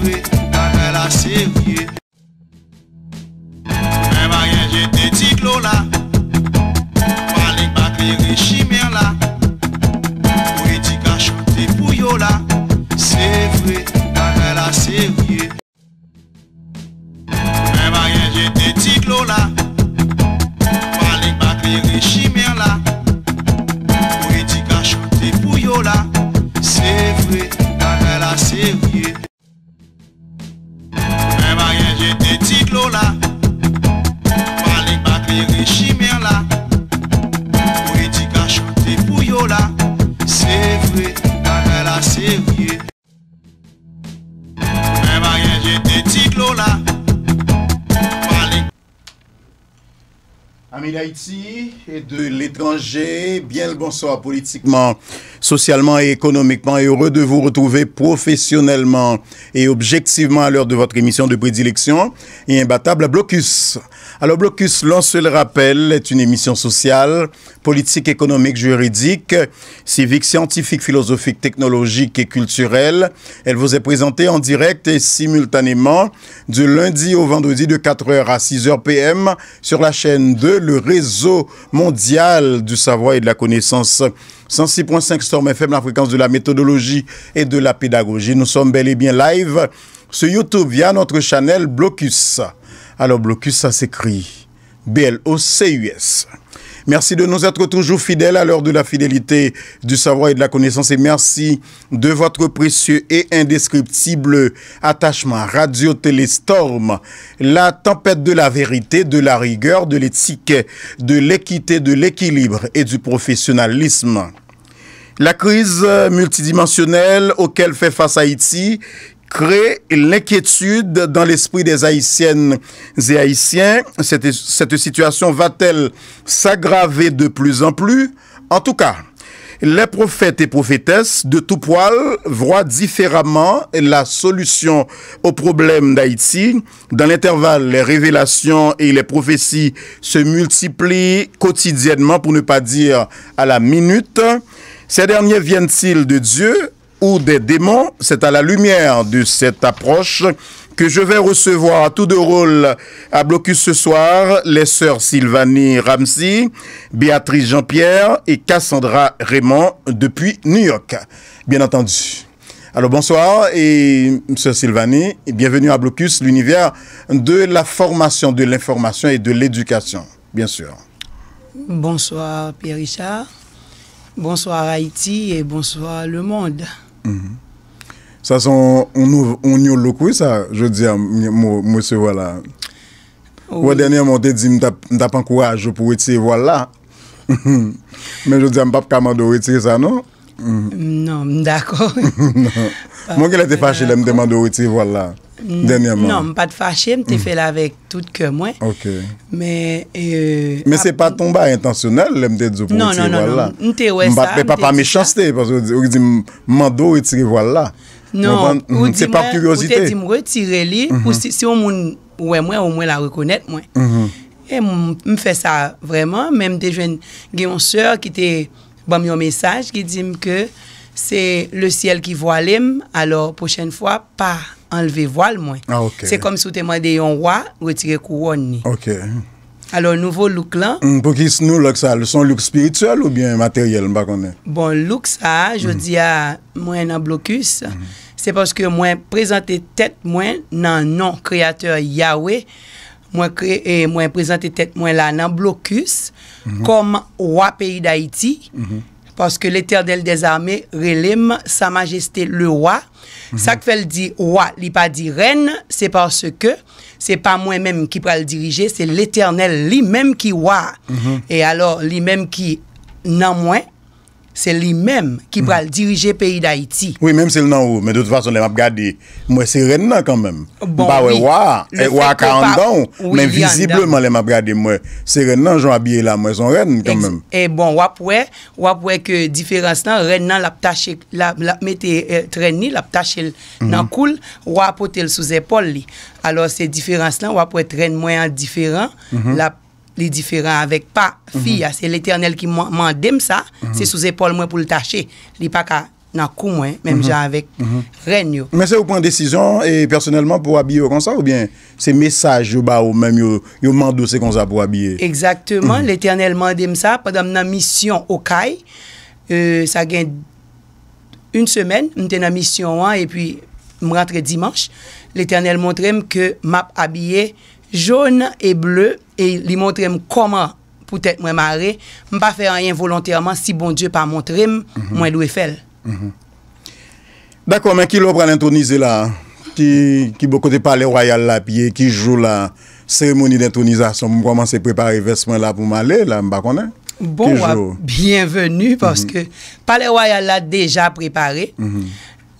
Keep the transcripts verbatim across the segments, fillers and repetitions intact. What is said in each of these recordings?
Bagay la serye. Fè bagay jete ti dlo la. Pale pa klere chimè la. Pou edikasyon te pou yo la. Se vre, bagay la serye. Fè bagay jete ti dlo la. Pale pa klere chimè la. Pou edikasyon te pou yo la. Se vre, bagay la serye. Fè bagay jete ti dlo la. Pale pa klere chimè la. Pou edikasyon te pou yo la. Se vre, bagay la serye. Fè bagay jete ti dlo la. Pale Amis d'Haïti et de l'étranger, bien le bonsoir politiquement, socialement et économiquement. Et heureux de vous retrouver professionnellement et objectivement à l'heure de votre émission de prédilection et imbattable, Blocus. Alors, Blocus, l'on se le rappelle, est une émission sociale, politique, économique, juridique, civique, scientifique, philosophique, technologique et culturelle. Elle vous est présentée en direct et simultanément du lundi au vendredi de quatre heures à six heures P M sur la chaîne deux, le réseau mondial du savoir et de la connaissance. Cent six point cinq Storm F M, la fréquence de la méthodologie et de la pédagogie. Nous sommes bel et bien live sur YouTube via notre channel Blocus. Alors, Blocus, ça s'écrit B L O C U S. Merci de nous être toujours fidèles à l'heure de la fidélité, du savoir et de la connaissance. Et merci de votre précieux et indescriptible attachement. Radio Télé Storm, la tempête de la vérité, de la rigueur, de l'éthique, de l'équité, de l'équilibre et du professionnalisme. La crise multidimensionnelle auquel fait face Haïti crée l'inquiétude dans l'esprit des Haïtiennes et Haïtiens. Cette, cette situation va-t-elle s'aggraver de plus en plus? En tout cas, les prophètes et prophétesses de tout poil voient différemment la solution au problème d'Haïti. Dans l'intervalle, les révélations et les prophéties se multiplient quotidiennement, pour ne pas dire à la minute. Ces derniers viennent-ils de Dieu ou des démons? C'est à la lumière de cette approche que je vais recevoir à tour de rôle à Blocus ce soir, les sœurs Sylvanie Ramsey, Béatrice Jean-Pierre et Cassandra Raymond depuis New York, bien entendu. Alors bonsoir, et sœur Sylvanie, et bienvenue à Blocus, l'univers de la formation, de l'information et de l'éducation, bien sûr. Bonsoir Pierre Richard. Bonsoir Haïti et bonsoir le monde. Sa se yon, yon nouvo, yon new look, wi, sa, jodi a, m, m, m resevwa la. Ou wè, dènyèman, ou te di m t ap, m t ap ankouraje w pou w retire vwal la. Men jodi a, m p ap ka mande w retire sa, non? Non, m dakò. Mwen genlè te fache lè m te mande w retire vwal la dènyèman. Non, m pa t fache, m te fè l avèk tout kè mwen. Ok. Men, euh, Men se pa t yon bagay entansyonèl lè m te di w pou w Non, retire non, non, vwal la. non. M te wè M pa, sa, men m pa te pa di sa. Mechanste, paske w di, w di m mande w retire vwal la. Non, Konprann? ou Mhm. di Se pa mwen, ou kiryozite. Te di m retire li, pou si, si yon moun wè mwen, omwen l a rekonèt mwen. E m, m fè sa vrèman, men m te jwenn, gen yon sè ki te ban m yon mesaj ki di m ke se le syèl ki vwale m, alò pwochèn fwa, pa anlve vwal mwen. Ah, ok. Se kòmsi w te mande yon wa retire kouwòn li. Ok. Alò, nouvo look lan. Mm, pou ki s-, nou look sa, se yon look espirityèl oubyen materyèl, m pa konnen. Bon, look sa, jodi a, mwen nan Blocus, se paske mwen prezante tèt mwen nan non Kreyatè Yahweh. Mwen kreye, mwen prezante tèt mwen la nan Blocus kòm wa peyi Dayiti. Paske Letènèl dèzame rele m Sa Majeste le Wa. Sa k fè l di wa, li pa di rèn, se paske se pa mwen menm ki pral dirije, se Letènèl li menm ki wa. E alò, li menm ki nan mwen, se li menm ki pral dirije peyi Dayiti. Wi, menm si l nan ou, men de tout fason, lè m ap gade, m wè se rèn nan kanmenm. M Bon, pa wè wi. wa, Le e wa fait ka que pa- anndan w, wi, men li anndan. Vizibleman, lè m ap gade, m wè se rèn nan, jan w abiye la, m wè se yon rèn kanmenm. E bon, w ap wè, w ap wè ke diferans lan, rèn nan l ap tache, l ap, l ap mete, eh, trèn li, l ap tache l nan kou l, wa pote l sou zèpòl li. Alò, se diferans lan, w ap wè trèn mwen an diferan, l ap, li diferan avèk pa fi a. Se Letènèl ki man-, mande m sa, se sou zèpòl mwen pou l tache. Li pa ka nan kou mwen, menm jan avèk rèn yo. Men se ou pran desizyon e pèsonèlman pou w abiye w konsa oubyen se mesaj yo ba ou menm yo, yo mande w se konsa pou w abiye? Egzakteman, Letènèl mande m sa pandan m nan misyon Okay. E, sa gen yon semèn, m te nan misyon an epi m rantre dimanch. Letènèl montre m ke m ap abiye jòn e ble e li montre m kòman pou tèt mwen mare. M pa fè anyen volontèman si Bondye pa montre m mwen dwe fè l. Dakò, men kilè w pral entwonize la? Ki, ki bò kote palè wayal la ap ye? Ki jou la? Seremoni dentwonizasyon pou m kòmanse prepare vès mwen la pou m ale la, m pa konnen. Bon, w ap byenveni paske palè wayal la deja prepare.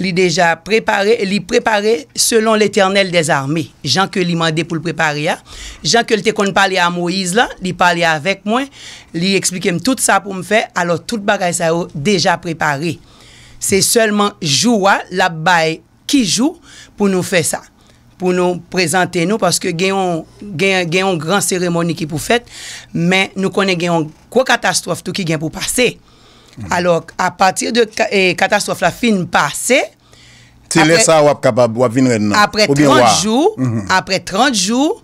Li deja prepare e li prepare selon Letènèl dèzame, jan ke li mande pou l prepare a. Jan ke l te konn pale a Moyiz la, li pale avèk mwen, li eksplike m tout sa pou m fè. Alò, tout bagay sa yo deja prepare. Se sèlman jou a l ap bay ki jou pou nou fè sa, pou nou prezante nou, paske gen yon, gen, gen yon gran seremoni ki pou fèt, men nou konnen gen yon gwo katastwòf tou ki gen pou pase. Alò, apati de ka- e, katastwòf la fin pase, Se lè sa w ap kapab, w ap vin rèn nan. Apre trant jou, apre trant jou,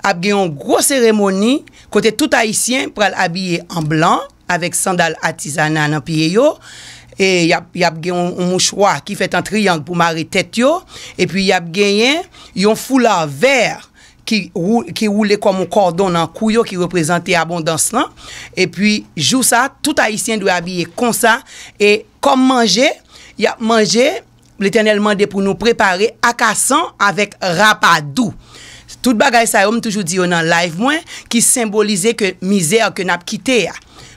ap gen yon gwo seremoni kote tout Ayisyen pral abiye an blan, avèk sandal atizana nan pye yo. E y ap, y ap gen yon, yon mouchwa ki fèt an triyang pou mare tèt yo. Epi y ap genyen yon foula vè ki, wou, ki woule kòm yon kòdon nan kou yo, ki reprezante abondans lan. Epi jou sa, tout Ayisyen dwe abiye konsa. E kòm manje, y ap manje Letènèl mande pou nou prepare akasan avèk rapadou. Tout bagay sa yo, m toujou di yo nan live mwen, ki senbolize ke mizè ke n ap kite a,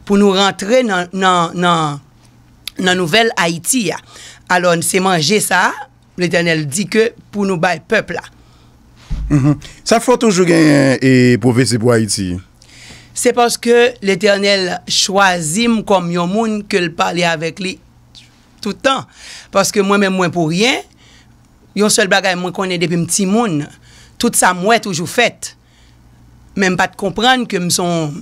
pou nou rantre nan, nan, nan, nan nouvèl Ayiti a. Alò, se manje sa a, Letènèl di ke pou nou bay pèp la. Sa fè w toujou genyen e pwofesi pou Ayiti? Se paske Letènèl chwazi m kòm yon moun ke l pale avèk li tout tan. Paske mwen menm mwen pou ryen, yon sèl bagay mwen konnen depi m timoun, tout sa m wè toujou fèt. Men m pa t konprann ke m se yon,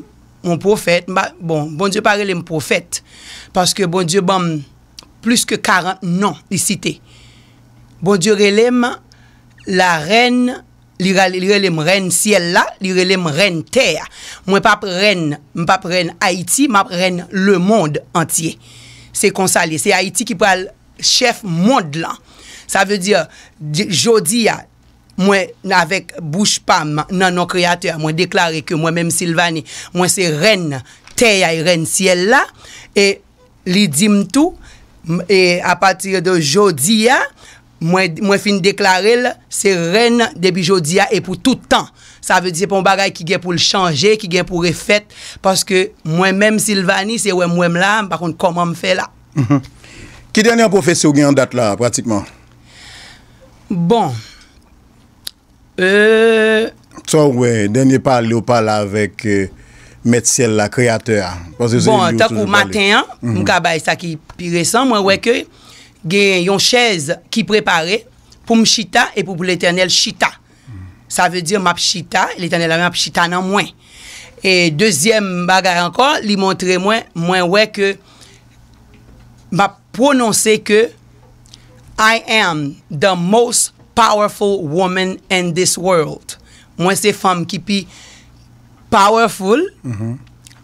yon pwofèt. M pa, bon, Bondye pa rele m pwofèt. Paske Bondye ban m plis ke karant non li site. Bondye rele m la rèn Li rale, li rele m rèn syèl la, li rele m rèn tè a. Mwen p ap rèn, m p ap rèn Ayiti, m ap rèn lemonn antye. Se konsa l ye. Se Ayiti ki pral chèf mond lan. Sa vle di, jodi a, mwen, avèk bouch pa m, nan non Kreyatè a, mwen deklare ke mwen menm Sylvanie, mwen se rèn tè a e rèn syèl la. E Li di m tou, e apati de jodi a, mwen, mwen fin deklare l se rèn depi jodi a e pou tout tan. Sa vle di se pa yon bagay ki gen pou l chanje, ki gen pou refèt, paske mwen menm Sylvanie, se wè m wè m la, m pa konn kòman m fè la. Ki dènye pwofesi w gen an dat la, pratikman? Bon, Sa w wè, dènye pale w pale avèk Mèt syèl la, Kreyatè a? Bon, tankou maten an, m ka bay sa ki pi resan, mwen wè ke gen yon chèz ki prepare pou m chita e pou, pou Letènèl chita. Sa vle di m ap chita, Letènèl la menm ap chita nan mwen. E dezyèm bagay ankò, li montre mwen, mwen wè ke m ap pwononse ke I am the most powerful woman in this world. Mwen se fanm ki pi powerful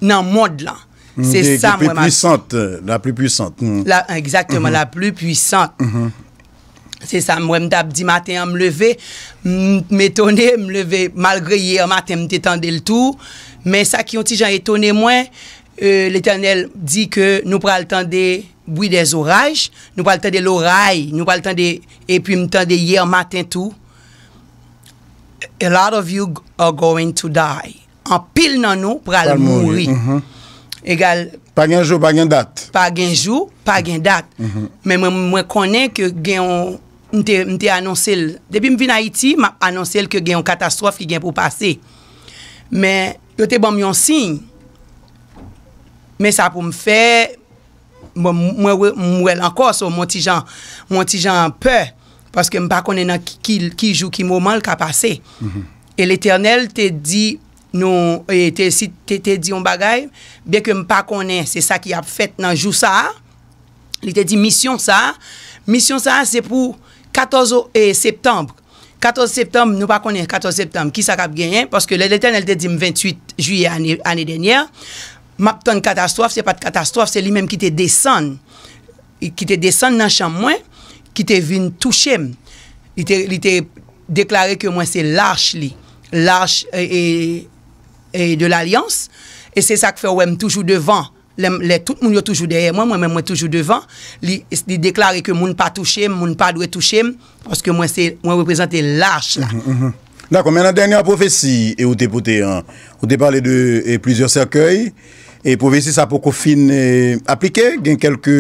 nan mond lan. Se sa mwen map. La plus puissante. La, exactement, la plus puissante. Se sa mwen m t ap di maten an, m leve, m etone, m leve malgre yè maten m te tande l tou. Men sa ki yon ti jan etone mwen, Letènèl di ke nou pral tande bwi dè zoraj, nou pral tande loray, nou pral tande, epi m tande yè maten tou, a lot of you are going to die. Anpil nan nou pral mouri. Egal. Pa gen jou, pa gen dat. Pa gen jou, pa gen dat. Men mwen, mwen konnen ke gen yon, m te, m te anonse l. Depi m vin Ayiti, m ap anonse l ke gen yon katastwòf ki gen pou pase. Men yo te ban m yon siy. Men sa pou m fè, mwen, mwen, mwen wè l ankò, so mwen ti jan, mwen ti jan pè, paske m pa konnen nan ki, ki, ki jou, ki moman l ka pase. E Letènèl te di nou, e te, si, te, te di yon bagay, byenke m pa konnen se sa ki ap fèt nan jou sa a, Li te di misyon sa a, misyon sa a se pou katòz o- e, septanm. Katòz septanm, nou pa konnen katòz septanm, kisa k ap genyen, paske lè Letènèl te di m venntuit jiyè ane, ane dènyè, m ap tann katastwòf, se pa t katastwòf, se li menm ki te desann, ki te desann nan chanm mwen, ki te vin touche m. Li te, li te deklare ke mwen se lach li, lach e, e, e de lalyans, e se sa k fè w wè m toujou devan. Lè, lè tout moun yo toujou dèyè mwen, mwen menm mwen toujou devan. Li, li deklare ke moun pa touche m, moun pa dwe touche m, paske mwen se, mwen reprezante lach la. Dakò, men nan dènye pwofesi e ou te pote an, ou te pale de e, plizyè sèkèy, e pwofesi sa poko fin e, aplike, gen kèlke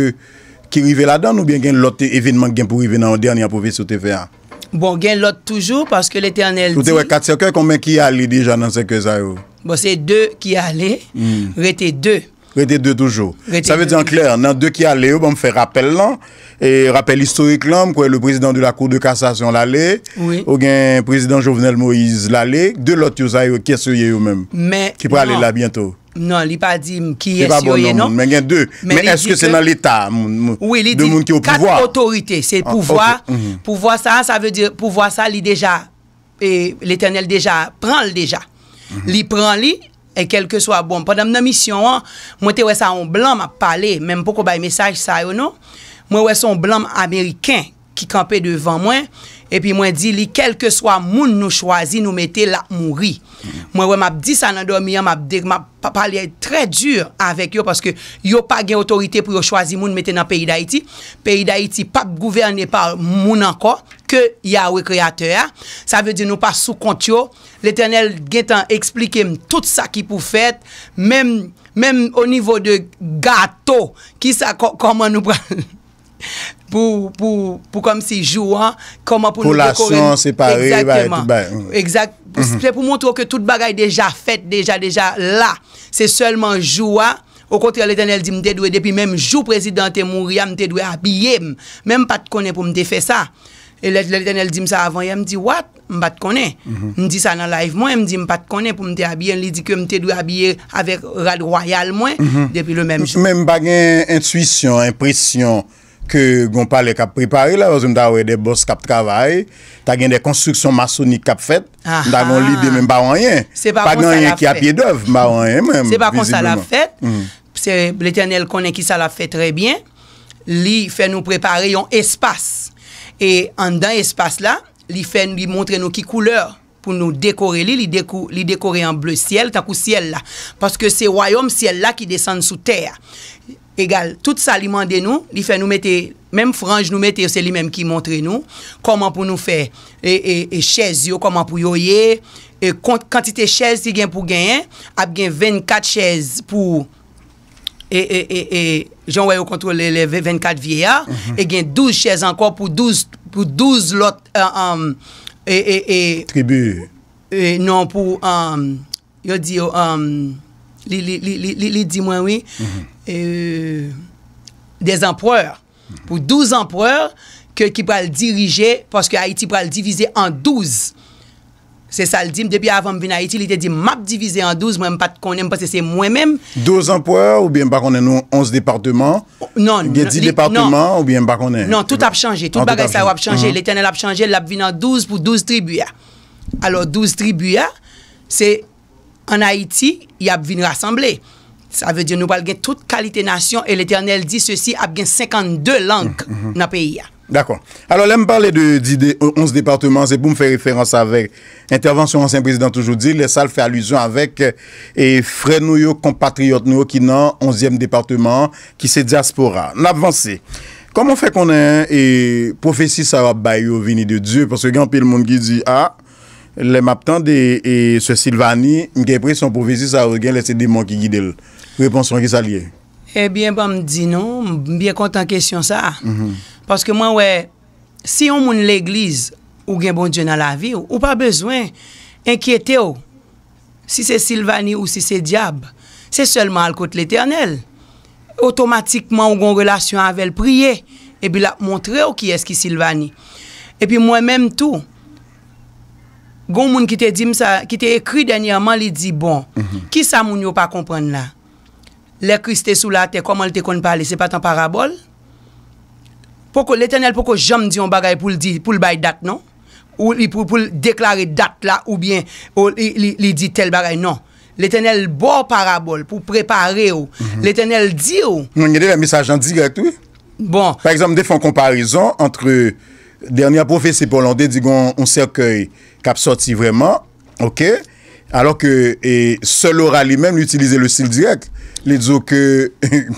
ki rive ladan l, oubyen gen lòt evenman ki gen pou rive nan dènye pwofesi ou te fè a? Bon, gen lòt toujou, paske Letènèl di. Ou te wè kat sèkèy, konbyen ki ale deja nan sèkèy sa yo? Bon, se de ki ale, rete de. Rete de toujou. Sa vle di an klè, nan de ki ale yo, ban m fè rapèl lan, e rapèl istorik lan, m kwè le président de la Cour de cassation l ale, ou gen prezidan Jovenel Moïse l ale, de lòt yo sa yo, kiyès yo ye yo menm? Ki prale la byento? Non, li pa di m kiyès yo ye non. Men gen de. Men èske se nan leta, moun, moun, de moun ki o pouvwa? Kat otorite, se pouvwa. Pouvwa sa, sa vle di pouvwa sa li deja, e, Letènèl deja pran l deja. Li pran li, e kèlkeswa, bon, pandan m nan misyon an, mwen te wè sa yon blan m ap pale, men m poko bay mesaj sa yo non. Mwen wè se yon blan ameriken ki kanpe devan mwen, epi mwen di li, kèlkeswa moun nou chwazi, nou mete, l ap mouri. Mwen wè m ap di sa nan dòmi an, m ap de, m ap pa- pale trè di avèk yo, paske yo pa gen otorite pou yo chwazi moun mete nan peyi Dayiti. Peyi Dayiti p ap gouvène pa moun ankò, ke Yahweh Kreyatè a. Sa vle di nou pa sou kont yo. Letènèl gentan eksplike m tout sa ki pou fèt, menm, menm o nivo de gato, kisa, kò- kòman nou pral pou, pou, pou kòmsi jou an, kòman pou nou dekore l. Kolasyon, separe, bagay, tout bagay. Egzak. Se pou montre w ke tout bagay deja fèt, deja, deja la. Se sèlman jou a. Okontrè, Letènèl di m te dwe, depi menm jou prezidan an te mouri a, m te dwe abiye m. Men m pa t konnen pou m te fè sa. E lè, lè Letènèl di m sa avan yè, m di, "What?" M pa t konnen. M di sa nan live mwen, m di m pa t konnen pou m te abiye. Li di ke m te dwe abiye avèk rad wayal mwen depi le menm jou. Men m pa gen entwisyon, enpresyon ke gon palè k ap prepare la, paske m ta wè de bòs k ap travay, ta gen de konstriksyon masonik k ap fèt, m ta gen yon lide, men m pa wè anyen. Pa gen anyen ki a pye dèv, m pa wè anyen menm. Se pa konsa l ap fèt. Se Letènèl konnen kisa l ap fè trè byen. Li fè nou prepare yon espas. E anndan espas la, li fè, li montre nou ki koulè pou nou dekore li, li dekou- li dekore an ble syèl, tankou syèl la. Paske se wayòm syèl la ki desann sou tè a. Egal, tout sa li mande nou, li fè nou mete, menm franj nou mete yo, se li menm ki montre nou kòman pou nou fè e, e, e chèz yo, kòman pou yo ye, e kon- kantite chèz ki gen pou genyen, ap gen vennkat chèz pou e, e, e, e, jan w wè yo kontwole le vennkat vye a, e gen douz chèz ankò pou douz, pou douz lòt, e, e, e, e, tribi. E, non, pou, e, yo di yo, e, li, li, li, li, li, li di mwen, wi, e, des empereurs. Pou douz empereurs ke, ki pral dirije, paske Ayiti pral divize an douz. Se sa l di m. Depi avan m vin Ayiti, li te di m, "M ap divize an douz," mwen m pa t konnen, m panse se mwen menm. Douz anperè oubyen m pa konnen nou onz depatman? Non, gen dis depatman oubyen m pa konnen? Non, tout ap chanje. Tout bagay sa yo ap chanje. Letènèl ap chanje, l ap vin an douz pou douz tribi a. Alò, douz tribi a, se ann Ayiti, y ap vin rasanble. Sa vle di nou pral gen tout kalite nasyon, e Letènèl di sesi ap gen senkannde lang nan peyi a. Dakò. Alò, lè m pale de, di de onz depatman, se pou m fè referans avèk entèvansyon ansyen prezidan toujou di, lè sa l fè alizyon avèk e frè nou yo, konpatriyòt nou yo ki nan onzyèm depatman an, ki se dyaspora. N ap vanse. Kòman w fè konnen e pwofesi sa yo ap bay yo vini de Dye? Paske gen anpil moun ki di, a, lè m ap tande e sè Silvani, m gen enpresyon pwofesi sa yo gen lè se demon ki gide l. Repons lan, kisa l ye? Ebyen, ban m di nou, m byen kontan kesyon sa a. Paske mwen wè, si yon moun legliz, ou gen Bondye nan lavi w, ou pa bezwen enkyete w si se Silvani ou si se dyab. Se sèlman al kot Letènèl. Otomatikman, ou gen yon relasyon avè l, priye, epi l ap montre w kiyès ki Silvani. Epi mwen menm tou, gen yon moun ki te di m sa, ki te ekri dènyèman, li di, bon, kisa moun yo pa konprann la? Lè Kris te sou latè, kòman l te konn pale? Se pa t an parabòl? Poko, Letènèl poko janm di yon bagay pou l di, pou l bay dat, non. Ou li pou, pou l deklare dat la, oubyen ou li, li, li di tèl bagay, non. Letènèl ba w parabòl pou prepare w. Letènèl di w. Mwen gen de lè mesaj an dirèk, wi. Bon. Pa egzanp, m te fè yon konparezon ant dènyè pwofesi Pòl lan, te di gon yon sèkèy k ap sòti vrèman, oke? Alò ke e, sè Laura li menm, li itilize le stil dirèk. Li di w ke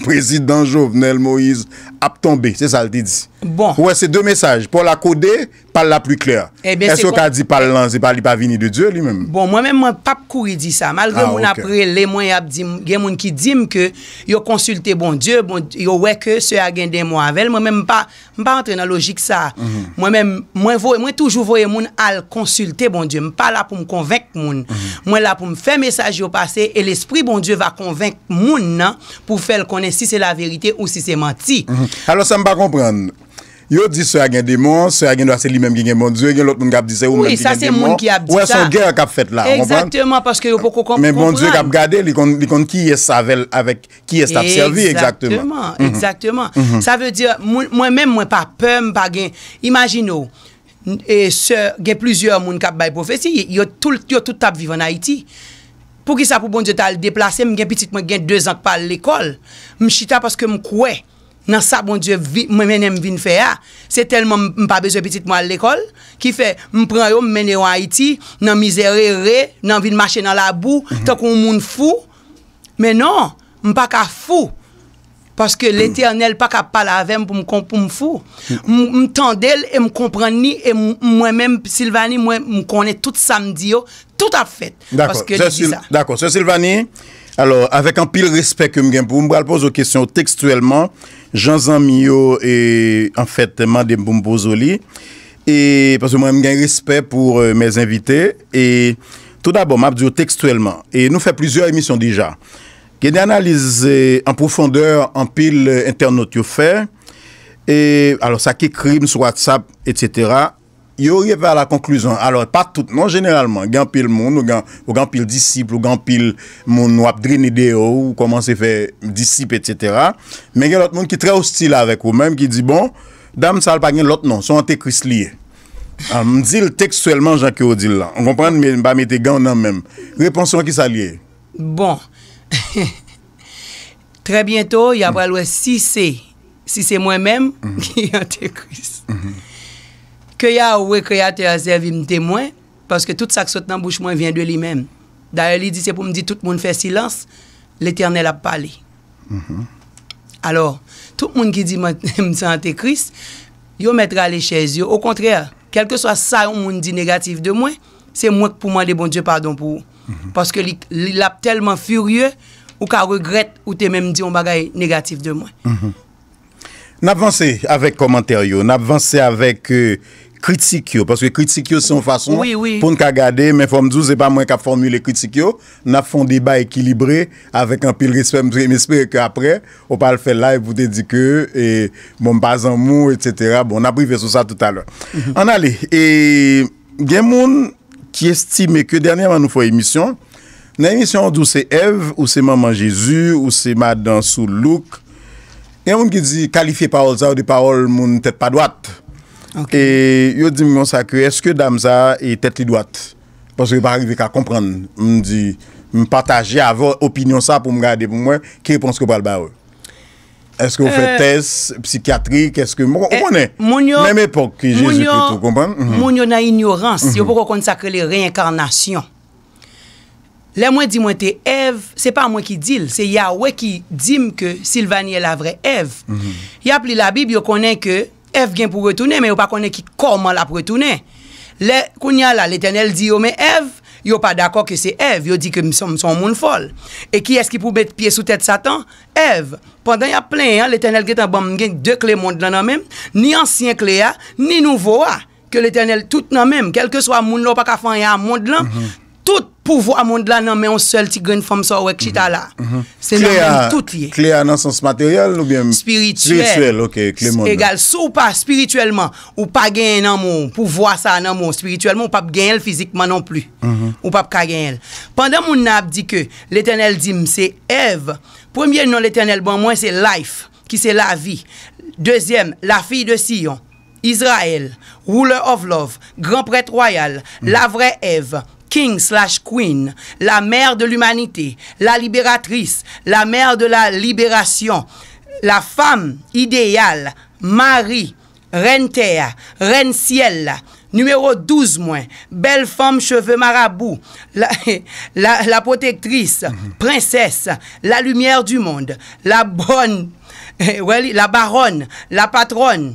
prezidan Jovenel Moïse ap tonbe, se sa l te di. Bon. Ou wè, se de mesaj. Pòl la kode, pa l la pli klè. Ebyen, se Èske w ka di pa l lan, se pa li pa vini de Dye li menm? Bon, mwen menm, mwen p ap kouri di sa. Malgre Ah, moun ap oke. rele mwen, y ap di m, gen moun ki di m ke yo konsilte Bondye, bon, yo wè ke sè a gen demon avè l. Mwen menm, m pa, m pa antre nan lojik sa a. Mwen menm, mwen voye, mwen toujou voye moun al konsilte Bondye. M pa la pou m konvenk moun. Mwen la pou m fè mesaj yo pase e Lespri Bondye va konvenk moun nan pou fè l konnen si se laverite ou si se manti. Alò, sa m pa konprann. Yo di sè a gen demon, sè a gen dwa se li menm ki gen Bondye, gen lòt moun k ap di se ou Wi, menm ki sa gen se demon. moun ki ap di Ou wè, se sa. yon gè k ap fèt la, ou konprann? Egzakteman, paske yo poko konp- Men Bondye k ap konprann. gade, li konn, li konn kiyès avè l, avèk kiyès l ap sèvi, egzakteman. Egzakteman, egzakteman. Sa vle di, moun, mwen menm, mwen pa pè, m pa gen, imajine w, n- e sè, gen plizyè moun k ap bay pwofesi, yo tout, yo tout t ap viv ann Ayiti. Poukisa pou Bondye t al deplase m, gen pitit mwen gen de zan k pa al lekòl, m chita paske m kwè nan sa Bondye vi- mwen mennen m vin fè a. Se tèlman m, m pa bezwen pitit mwen al lekòl, ki fè m pran yo, m mennen yo Ayiti, nan mizè rere, nan vin mache nan labou, tankou yon moun fou. Men non, m pa ka fou. Paske Letènèl pa ka pale avè m pou m kon- pou m fou. M, m tande l e m konprann li, e m- mwen menm, Silvani, mwen, m konnen tout sa m di yo, tout ap fèt. Dakò. Paske Sè li di Sil- sa. Dakò. Sè Silvani, alò, avèk anpil respè ke m gen pou ou, m pral poze w kesyon tekstyèlman, jan zanmi yo, e, anfèt, mande m pou m poze w li. E, paske mwen, m gen respè pou, e, mes invités. E, tou dabò, m ap di w tekstyèlman. E nou fè plizyè emisyon deja. Gen de analiz, e, an pwofondè, anpil, e, entènot yo fè. E, alò, sa k ekri m sou WhatsApp, etsetera. Yo rive a la konklizyon, alò, pa tout non, jeneralman, gen anpil moun, ou gen, ou gen anpil disip, ou gen anpil moun w ap drene deyò, ou kòmanse fè disip, etsetera. Men gen lòt moun ki trè ostil avèk ou menm, ki di, bon, dam sa l pa gen lòt non, se yon antekris li ye. Ah, m di l tekstyèlman jan ke w di l lan. Ou konprann, men m pa mete gan nan men m. Repons ou an, ki sa l ye? Bon. Trè byento, y a pral wè si se, si se mwen menm ki antekris. Ke Yahweh, Kreyatè a, sèvi m temwen, paske tout sa k sot nan bouch mwen vyen de li menm. Dayè, li di se pou m di tout moun fè silans, Letènèl ap pale. Alò, tout moun ki di mwen, m se antekris, yo mèt rale chèz yo. Okontrè, kèlkeswa sa yon moun di negatif de mwen, se mwen k pou mande Bondye padon pou ou. Paske li, li, l ap tèlman firye, ou ka regrèt ou te menm di yon bagay negatif de mwen. N ap vanse avèk kòmantè yo, n ap vanse avèk, e, kritik yo, paske kritik yo se yon fason Wi, wi. pou n ka gade, men fò m di w, se pa mwen k ap fòmile kritik yo. N ap fè yon deba ekilibre avèk anpil respè. M, m espere ke aprè, ou pa al fè live pou te di ke, e, bon, m pa zanmi w, etsetera. Bon, n ap rive sou sa toutalè. Ann ale, e, gen moun ki estime ke dènyèman nou fè emisyon, nan emisyon an, ou di w se Èv, ou se manman Jezi, ou se madan sou louk. Gen moun ki di, kalifye pawòl sa yo de pawòl moun tèt pa dwat. Ok. E yo di m konsa ke èske dam sa a, e tèt li dwat? Paske yo pa rive ka konprann. M di, m pataje avè w opinyon sa pou m gade, pou m wè ki repons ke w pral ba yo. Èske w fè Euh, tès psikyatrik? Èske, ou konnen, moun yo, menm epòk ke Jezi Kris, ou konprann? Mhm. Moun yo nan inyorans, yo poko konn sa k rele reyenkanasyon. Lè mwen di mwen te Èv, se pa mwen ki di l, se Yahweh ki di m ke Sylvanie est la vraie Èv. Y ap li Labib, yo konnen ke Èv gen pou retounen, men yo pa konnen ki kòman l ap retounen. Lè, kounye a la, Letènèl di yo, men Èv, yo pa dakò ke se Èv, yo di ke m se, m se yon moun fòl. E kiyès ki pou met pye sou tèt Satan? Èv. Pandan y ap plenyen an, Letènèl gentan ban m, m gen de kle mond lan nan men m, ni ansyen kle a, ni nouvo a. Ke Letènèl tout nan men m. Kèlkeswa moun la, ou pa ka fè anyen a mond lan. Tout pouvwa mond la nan men yon sèl ti grenn fanm sa w wè k chita la. Se nan men m tout ye. Kle a nan sans materyèl oubyen Spirityèl. Spirityèl, ok, kle mond lan. Egal, si w pa espirityèlman, ou pa genyen nan men w, pouvwa sa a nan men w espirityèlman, ou p ap genyen l fizikman non pli. Ou p ap ka genyen l. Pandan moun nan ap di ke Letènèl di m se Èv, premye non Letènèl ban mwen se Life, ki se lavi. Dezyèm, la fille de Sion, Israël, ruler of love, gran prèt wayal, la vraie Èv, king slash queen, la mère de l'humanité, la libératrice, la mère de la libération, la femme idéale, Mari, rèn tè a, rèn syèl la, nimewo douz mwen, bèl fanm cheve marabou, la, la, la protectrice, princesse, la lumière du monde, la bonne, wè li, la baronne, la patronne,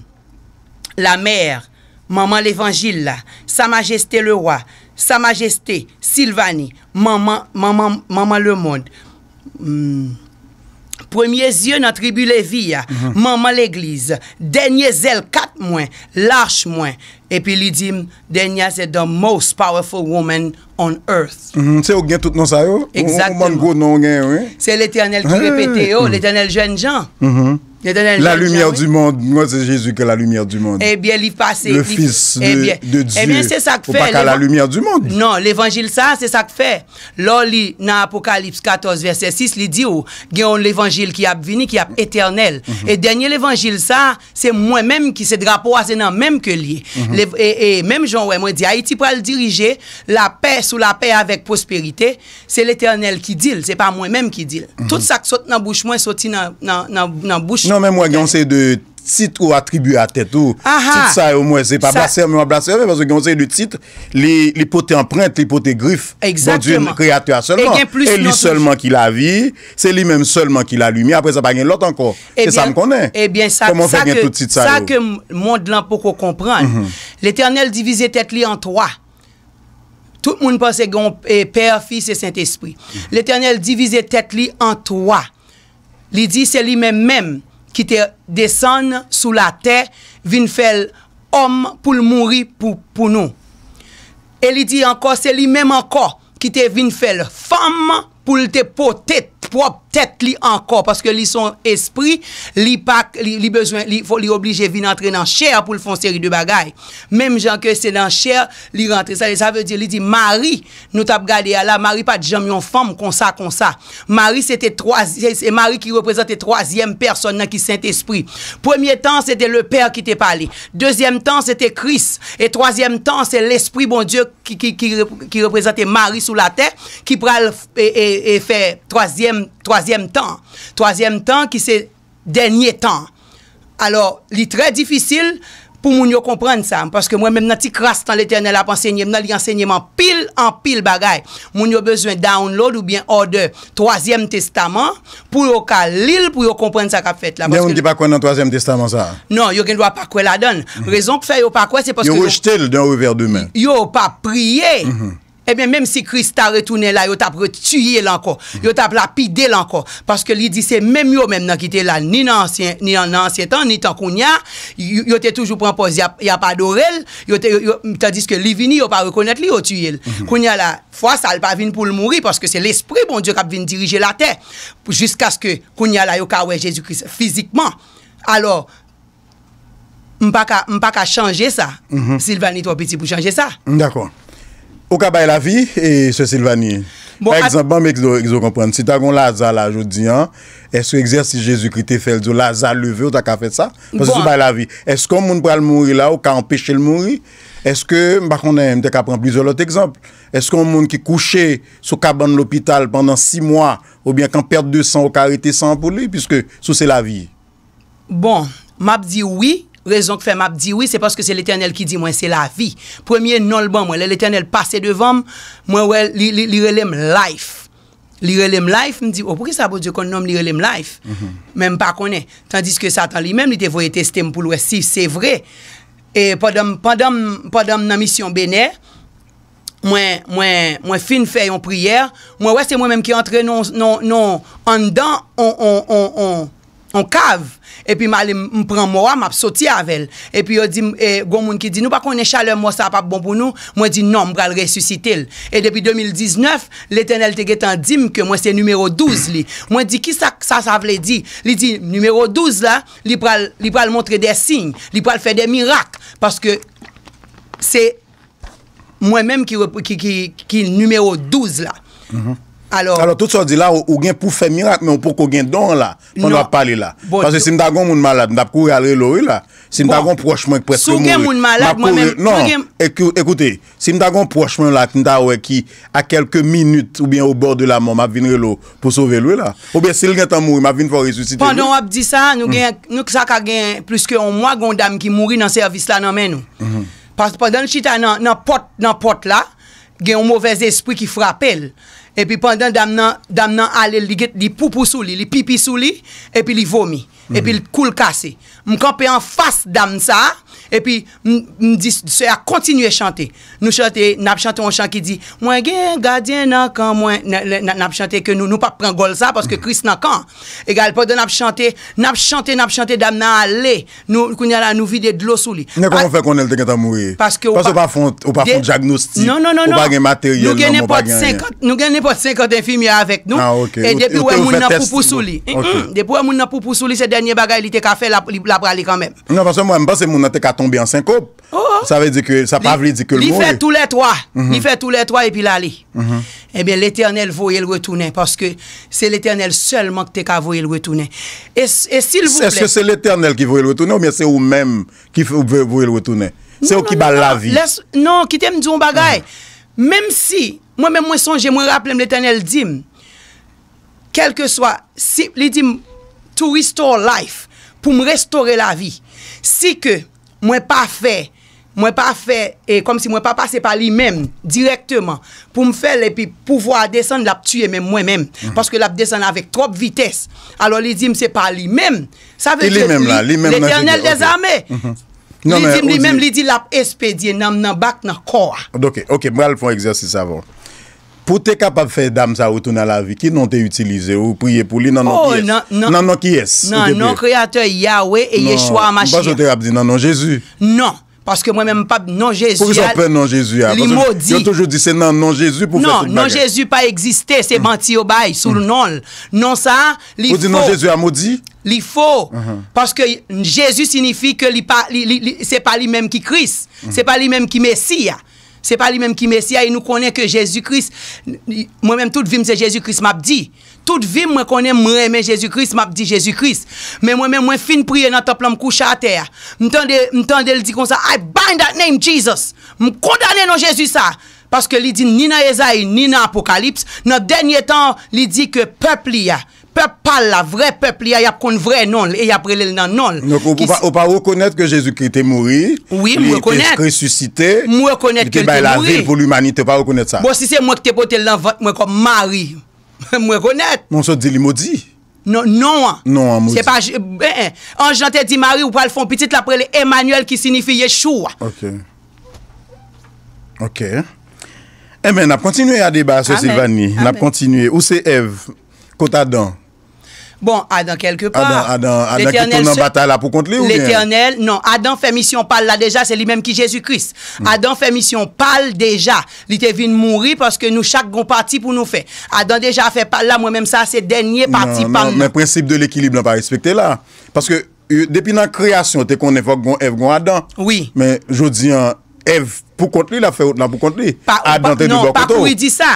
la mère, manman levanjil la, sa majeste le roi, sa majeste Silvani, manman, manman, manman lemonn, hmm, premye zye nan tribi Levi a, manman legliz, dènye zèl kat mwen, lach mwen. Epi li di m, dènye a se the most powerful woman on earth. Mhm, se ou k gen tout non sa yo? Ou, ou bann gwo non ou gen yo, wi. Se Letènèl ki repete yo, Letènèl jèn jan. Letènèl jèn jan, wi. La lumière du monde. Mwen, se Jezi ki la lumière du monde. Ebyen, li pase, le fils de, de Dieu. Ebyen, se sa k fè. Ou pa ka la lumière du monde. Non, levanjil sa, se sa k fè. Lè w li nan Apokalips katòz vèsè sis, li di w, gen yon levanjil ki ap vini, ki ap etènèl. E dènye levanjil sa, se mwen menm ki se drapo a, se nan menm ke l ye. Le, e, e menm jan w wè mwen di, Ayiti pral dirije lapè sou lapè avèk pwosperite, se Letènèl ki di l, se pa mwen menm ki di l. Tout sa k sot nan bouch mwen soti nan, nan, nan, nan bouch. Non, men mwen gen yon seri de tit ou atribye a tèt ou. Tit sa yo, mwen, se pa blasfèm, mwen blasfèm, paske gen yon seri de tit, li, li pote anprent, li pote grif Bondye, Kreyatè a sèlman. E li sèlman ki lavi, se li menm sèlman ki lalimyè. Apre sa, pa gen lòt ankò. Se sa m konnen. Kòman w fè gen tout tit sa yo? Sa ke mond lan poko konprann. Letènèl divize tèt li an twa. Tout moun panse gen yon, e, Pè, Fis e Sentespri. Letènèl divize tèt li an twa. Li di se li menm menm ki te desann sou latè, vin fè l òm pou l mouri pou, pou nou. E li di ankò, se li menm ankò ki te vin fè l fanm pou l te pote pwòp tèt li ankò, paske li se yon espri, li pa, li, li bezwen, li, fò, li oblije vin antre nan chè pou l fè yon seri de bagay. Menm jan ke se nan chè li rantre. Sa, sa vle di, li di Mari, nou t ap gade a la, Mari pa t janm yon fanm konsa, konsa. Mari se te twa, se, se Mari ki reprezante twazyèm pèsòn nan ki Sentespri. Premye tan, se te Lepè ki te pale. Dezyèm tan, se te Kris. E twazyèm tan, se Lespri Bondye ki, ki, ki, rep-, ki reprezante Mari sou latè, ki pral, e, e, e fè twazyèm, twazyèm tan. Twazyèm tan ki se dènye tan. Alò, li trè difisil pou moun yo konprann sa, paske mwen menm nan ti kras tan Letènèl ap ansenye m nan, li ansenye m anpil, anpil bagay. Moun yo bezwen download oubyen order Twazyèm Testaman pou yo ka li l, pou yo konprann sa k ap fèt la. Gen moun ki pa kwè nan Twazyèm Testaman sa a. Non, yo gen dwa pa kwè ladan l. Rezon k fè yo pa kwè, se paske yo rejte l d'un revers de main. Yo pa priye. Ebyen, menm si Kris ta retounen la, yo t ap retiye l ankò. Yo t ap lapide l ankò. Paske li di se menm yo menm nan ki te la, ni nan ansyen, ni nan, nan ansyen tan, ni tan kounye a, yo, yo te toujou pran pòz y ap, y ap adore l, yo te, yo, yo, tandiske li vini, yo pa rekonèt li, yo tiye l. Kounye a la, fwa sa, l pa vin pou l mouri, paske se Lespri Bondye k ap vin dirije latè, pou, jiskaske kounye a la, yo ka wè Jezi Kris fizikman. Alò, M pa ka, m pa ka chanje sa. Silvani twò piti pou chanje sa. M dakò. Ou ka bay lavi, e, sè Silvani. Bon, pa egzanp, ban m egzo, egzo konprann. Si ta gon Laza la jodi a, èske egzèsis Jezikri te fè, l di w, Laza, leve, ou ta ka fè sa? Paske si w bay lavi, èske yon moun pral mouri la, ou ka anpeche l mouri? Èske, m pa konnen, m te ka pran plizyè lòt egzanp. Èske yon moun ki kouche sou kabann lopital pandan sis mwa, oubyen k an pèt de san, ou ka rete san pou li, piske si w se lavi? Bon, m ap di wi. Rezon k fè m ap di wi, se paske se Letènèl ki di mwen se lavi. Premye non l ban mwen, lè Letènèl pase devan m, mwen wè li, li, li rele m Life. Li rele m Life, m di, "O, poukisa Bondye konn non m, li rele m Life?" Men m pa konnen. Tandiske Satan li menm, li te voye teste m pou l wè si se vre. E pandan m, pandan m, pandan m nan misyon Benè, mwen, mwen, mwen fin fè yon priyè, mwen wè se mwen menm ki antre nan, nan, nan, anndan on, on, on, on, on kav, epi m ale, m, m pran mò a, m ap soti avè l. Epi yo di m, e, gon moun ki di, "Nou pa konnen chalè mò sa a p ap bon pou nou?" Mwen di, "Non, m pral resisite l." E depi de mil diznèf, Letènèl te gentan di m ke mwen se nimewo douz li. Mwen di, "Kisa sa, sa vle di?" Li di, "Nimewo douz la, li pral, li pral montre de siy, li pral fè de mirak, paske se mwen menm ki rep-, ki, ki, ki nimewo douz la." Alò, tout sa w di la, ou, ou gen pou fè mirak, men ou poko gen don an la, pandan w ap pale la. Paske si m ta gen yon moun malad, m t ap kouri al rele w wi la. Si m ta gen yon pwòch mwen k prèske mouri, m ap kouri. Non, ekoute, si m ta gen yon pwòch mwen la, m ta wè ki a kèlke minit oubyen au bord de la mort, m ap vin rele w pou sove l wi la. Oubyen si l gentan mouri, m ap vin fè w resisite l wi. Pandan w ap di sa, nou gen, nou sa ka gen plis ke yon mwa, gen yon dam ki mouri nan sèvis la nan men nou. Paske pandan l chita nan, nan pòt, nan pòt la, gen yon movèzespri ki frape l. Epi pandan dam nan, dam nan ale, li gen, li poupou sou li, li pipi sou li, epi li vomi. Epi l kou l kase. M kanpe anfas dam sa a, epi m, m di sè a kontinye chante. Nou chante, n ap chante yon chan ki di, mwen gen gadyen nan kan mwen, n, n, n, n ap chante ke nou, nou p ap pran gòl sa, paske Kris nan kan. Egal, pandan n ap chante, n ap chante, n ap chante, dam nan ale. Nou, kounye a la, nou vide dlo sou li. Men kòman w fè konnen l te gentan mouri? Paske ou pa fè yon, ou pa fè yon dyagnostik, ou pa gen materyèl nan men w, ou pa gen anyen. Nou gen nenpòt senkant enfimyè avèk nou. E depi w wè moun nan poupou sou li. Depi w wè moun nan poupou sou li, se dènye bagay li te ka fè, l ap, li, l ap prale kanmenm. Non, paske mwen, m panse moun nan te ka tonbe an senkop. Sa vle di ke, sa pa vle di ke l mouri. Li fè toulètwa. Li fè toulètwa epi l ale. Ebyen, Letènèl voye l retounen, paske se Letènèl sèlman ki te ka voye l retounen. E, e silvouplè. Èske se Letènèl ki voye l retounen oubyen se ou menm ki fè, voye l retounen? Se ou ki ba l lavi. Non, kite m di w yon bagay. Menm si, mwen menm mwen sonje, mwen raple m Letènèl di m, kèlkeswa, si, li di m, to restore life, pou m restore lavi. Si ke mwen pa fè, mwen pa fè, e kòmsi mwen pa pase pa li menm dirèkteman pou m fè l, epi pouvwa a desann, l ap tiye menm mwen menm, paske l ap desann avèk twòp vitès. Alò, li di m se pa li menm. Sa vle di li, Letènèl dèzame. Li di m li menm, li di l ap espedye nanm nan bak nan kò a. Ok, ok, m pral fè yon egzèsis avè w. Pou w te kapab fè dam sa retounen a lavi, ki non w te itilize? Ou priye pou li nan non kiyès? Nan non kiyès ou te priye? Nan non Kreyatè Yawe e Yechwa Machiach. Non, m panse w te ap di nan non Jezi. Non, paske mwen menm m p ap non Jezi a, li modi. Poukisa w pè non Jezi a? Paske yo toujou di se nan non Jezi pou w fè tout bagay. Non, non Jezi pa egziste, se manti yo bay sou non l. Non sa a, li fo. Ou di non Jezi a modi? Li fo. Paske Jezi siyifi ke li pa, li, li, li, se pa li menm ki Kris. Se pa li menm ki Mesi a. Se pa li menm ki Mesi a, e nou konnen ke Jezi Kris, mwen menm tout vi m se Jezi Kris m ap di. Tout vi m mwen konnen m renmen Jezi Kris, m ap di Jezi Kris. Men mwen menm mwen fin priye nan tanp lan, m kouche atè a. M tande, m tande l di konsa, I bind that name Jesus. M kondane non Jezi sa. Paske li di ni nan Ezayi, ni nan Apokalips, nan dènye tan, li di ke pèp li a, pèp pa l la, vrè pèp li a, y ap konn vrè non l e y ap rele l nan non l. Donk, ou, ou pa, ou pa rekonèt ke Jezikri te mouri, li te resisite, li te bay lavi l pou limanite, ou pa rekonèt sa? Bon, si se mwen ki te pote l nan vant mwen kòm Mari, m rekonèt. Men w sot di li modi. Non, non an. Non an modi. Se pa, eh, eh. Anj lan te di Mari, ou pral fè yon pitit, l ap rele Emanyèl, ki siyifi Yechwa. Ok. Ok. Enben, n ap kontinye a deba, sè Silvani. N ap kontinye. Ou se Èv, kot Adan? Bon, Adan kèlke pa. Adan, Adan, Adan ki tou nan batay la pou kont li oubyen? Letènèl, non, Adan fè misyon pa l la deja, se li menm ki Jezi Kris. Adan fè misyon pa l deja. Li te vin mouri paske nou chak gon pati pou nou fè. Adan deja fè pa l la, mwen menm sa se dènye pati pa m nan. Men prensip de lekilib lan pa respekte la. Paske, e, depi nan kreyasyon, te konnen fòk gon Èv, gon Adan. Wi. Men jodi an, Èv pou kont li, l ap fè wout lan pou kont li. Adan te tou bò kote w. Non, pa kouri di sa.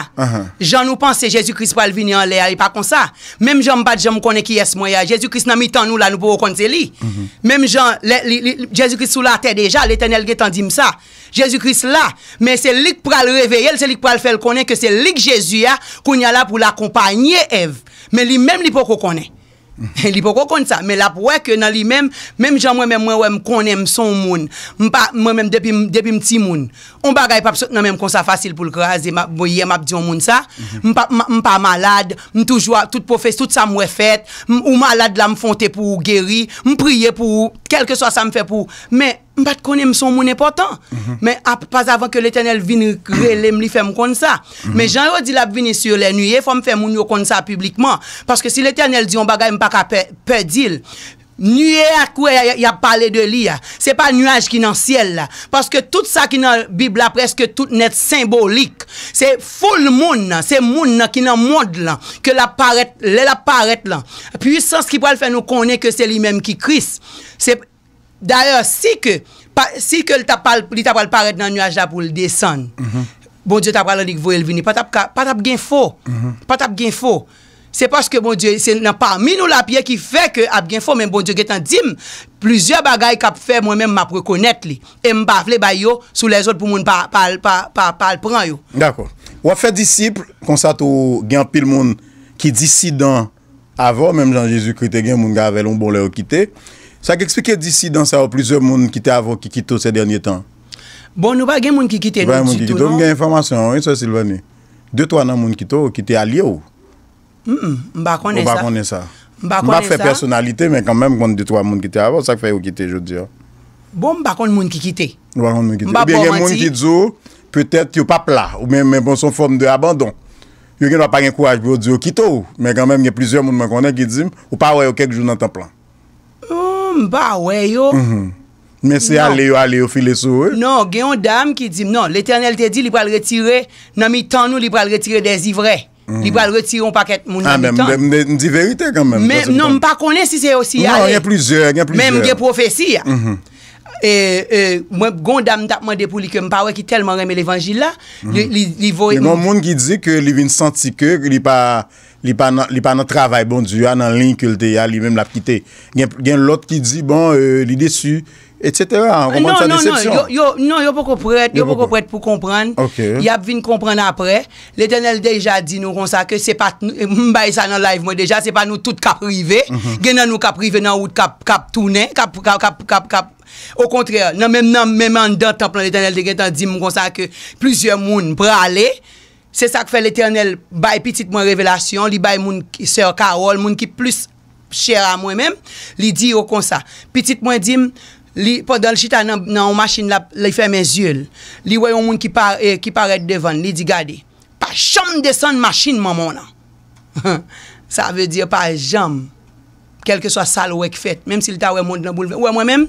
Jan nou panse Jezi Kris pral vini anlè a, e pa konsa. Menm jan m pa t janm konnen kiyès mwen ye a, Jezi Kris nan mitan nou la, nou poko konn se li. Menm jan lè, li, li, Jezi Kris sou latè deja, Letènèl gentan di m sa. Jezi Kris la, men se li k pral reveye l, se li k pral fè l konnen ke se li k Jezi a, kounye a la pou l akonpaye Èv. Men li menm li poko konnen. Li poko konn sa, men l ap wè ke nan li menm, menm jan mwen menm mwen wè m konnen m se yon moun. M pa, mwen menm depi m, depi m timoun. Yon bagay p ap sot nan men m konsa fasil pou l kraze. M ap, bon, yè m ap di yon moun sa. M pa, m, m pa malad, m toujou a, tout pwofes-, tout sa m wè fèt. M, ou malad la, m fè yon te pou ou geri. M priye pou ou, kèlkeswa sa m fè pou ou. Men, m pa t konnen m se yon moun enpòtan. Men ap, pas avan ke Letènèl vin rele m, li fè m konn sa. Men jan yo di l ap vini sur les nuées, fò m fè moun yo konn sa piblikman. Paske si Letènèl di yon bagay, m pa ka pè, pè di l. Niye a k wè y ap pale de li a, se pa nyaj ki nan syèl la. Paske tout sa ki nan Bib la, prèske tout nèt senbolik. Se foul moun nan, se moun nan ki nan mond lan, ke l ap parèt, lè l ap parèt lan. Pwisans ki pral fè nou konnen ke se li menm ki Kris. Se Dayè, si ke, pa, si ke li ta pral, li ta pral parèt nan nyaj la pou l desann, Bondye ta pral annik voye l vini. Pa t ap ka, pa t ap gen fo. Pa t ap gen fo. Se paske Bondye, se nan pami nou l ap ye ki fè ke ap gen fo, men Bondye gentan di m plizyè bagay k ap fè mwen menm m ap rekonèt li. E m pa vle bay yo sou lèzòt pou moun pa, pa, pa, pa, pa al pran yo. Dakò. W ap fè disip, konsa tou gen anpil moun ki disidan avè w, menm jan Jezikri te gen moun ki avè l yon bon lè yo kite. Sa k eksplike disidan sa yo, plizyè moun ki te avè w ki kite w se dènye tan? Bon, nou pa gen moun ki kite nou ditou, non. M gen enfòmasyon, wi, sè Silvani. De twa nan moun kite w, ki te alye w. Mm, m pa konnen sa. Ou pa konnen sa? M pa konnen sa. M pa fè pèsonalite, men kanmenm, m konn de twa moun ki te avè w, sa k fè yo kite jodi a. Bon, m pa konn moun ki kite. Ou pa konn moun ki kite. M pa ba w manti. Ebyen, gen moun ki di w, petèt yo p ap la, oubyen, men bon, se yon fòm de abandon. Yo gendwa pa gen kouraj pou yo di yo kite w, men kanmenm, gen plizyè moun mwen konnen ki di m, ou pa wè yo kèk jou nan tanp lan. Hmm, m pa wè yo. Mhm. Men se ale yo ale, yo file sou ou, wi. Non, gen yon dam ki di m, non, Letènèl te di li pral retire, nan mitan nou, li pral retire dèzivrè. Li pral retire yon pakèt moun nan mitan. Ah, men m, m, m di verite kanmenm, men non, m pa konnen si se yo siy ale. Non, gen plizyè, gen plizyè. Men m gen pwofesi a. Mhm. E, e, mwen, gon dam m t ap mande pou li ke m pa wè ki tèlman renmen levanjil la. Li, li, li voye. Men gon moun ki di ke li vin santi ke li pa, li pa nan, li pa nan travay Bondye a, nan liy ke l te ye a, li menm l ap kite. Gen, gen lòt ki di, bon, e, li desi, etsetera. Ou konprann sa, desepsyon. Non, non, non, yo, yo, non, yo poko prèt, yo poko prèt pou konprann. Ok. Y ap vin konprann apre. Letènèl deja di nou konsa ke se pa, m bay sa nan live mwen deja, se pa nou tout k ap rive. Mhm. Gen nan nou k ap rive nan wout k ap, k ap tounen, k ap, k ap, k ap, k ap, k ap. Okontrè, nan menm, nan menm anndan tanp lan, Letènèl te gentan di m konsa ke plizyè moun prale. Se sa k fè Letènèl bay pitit mwen revelasyon, li bay moun, sè Carole, moun ki plis chè a mwen menm, li di yo konsa. Pitit mwen di m, li, pandan l chita nan, nan yon machin, l ap, li fèmen zye l. Li wè yon moun ki pa, e, ki parèt devan l, li di, "Gade, pa janm desann machin manman w nan." Sa vle di pa janm. Kèlkeswa sa l wè k fèt, menm si l ta wè mond lan boulvè-, ou wè mwen menm,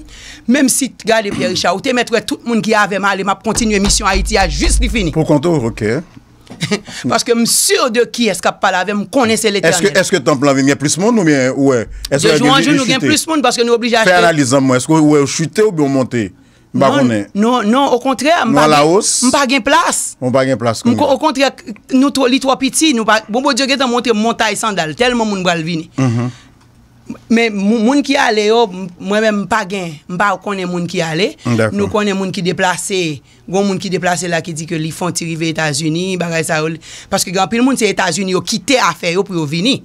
menm si, gade Pierre Richard, ou te mèt wè tout moun ki avè m ale, m ap kontinye misyon Ayiti a jis li fini. Pou kont ou, ok. Paske m si de kiyès k ap pale avè m, m konnen se Letènèl. Èske, èske tanp lan vin gen plis moun oubyen ou wè? De jou an jou, nou gen plis moun paske nou oblije achte. Fè analiz an mwen, èske ou wè yo chite oubyen yo monte? M pa konnen. Non, non, okontrè, m pa gen, m pa gen plas. Ou pa gen plas kounye a. Okontrè, nou twò, li twò piti, nou pa, bon, Bondye gentan montre m montay sandal, tèlman moun pral vini. Mhm. Men mou-, moun ki ale yo, m-, mwen menm m pa gen, m pa konnen moun ki ale. Dakò. Nou konnen moun ki deplase. Gon moun ki deplase la ki di ke li fè yon ti rive Etazini, bagay sa yo. Paske gen anpil moun se Etazini yo kite afè yo pou yo vini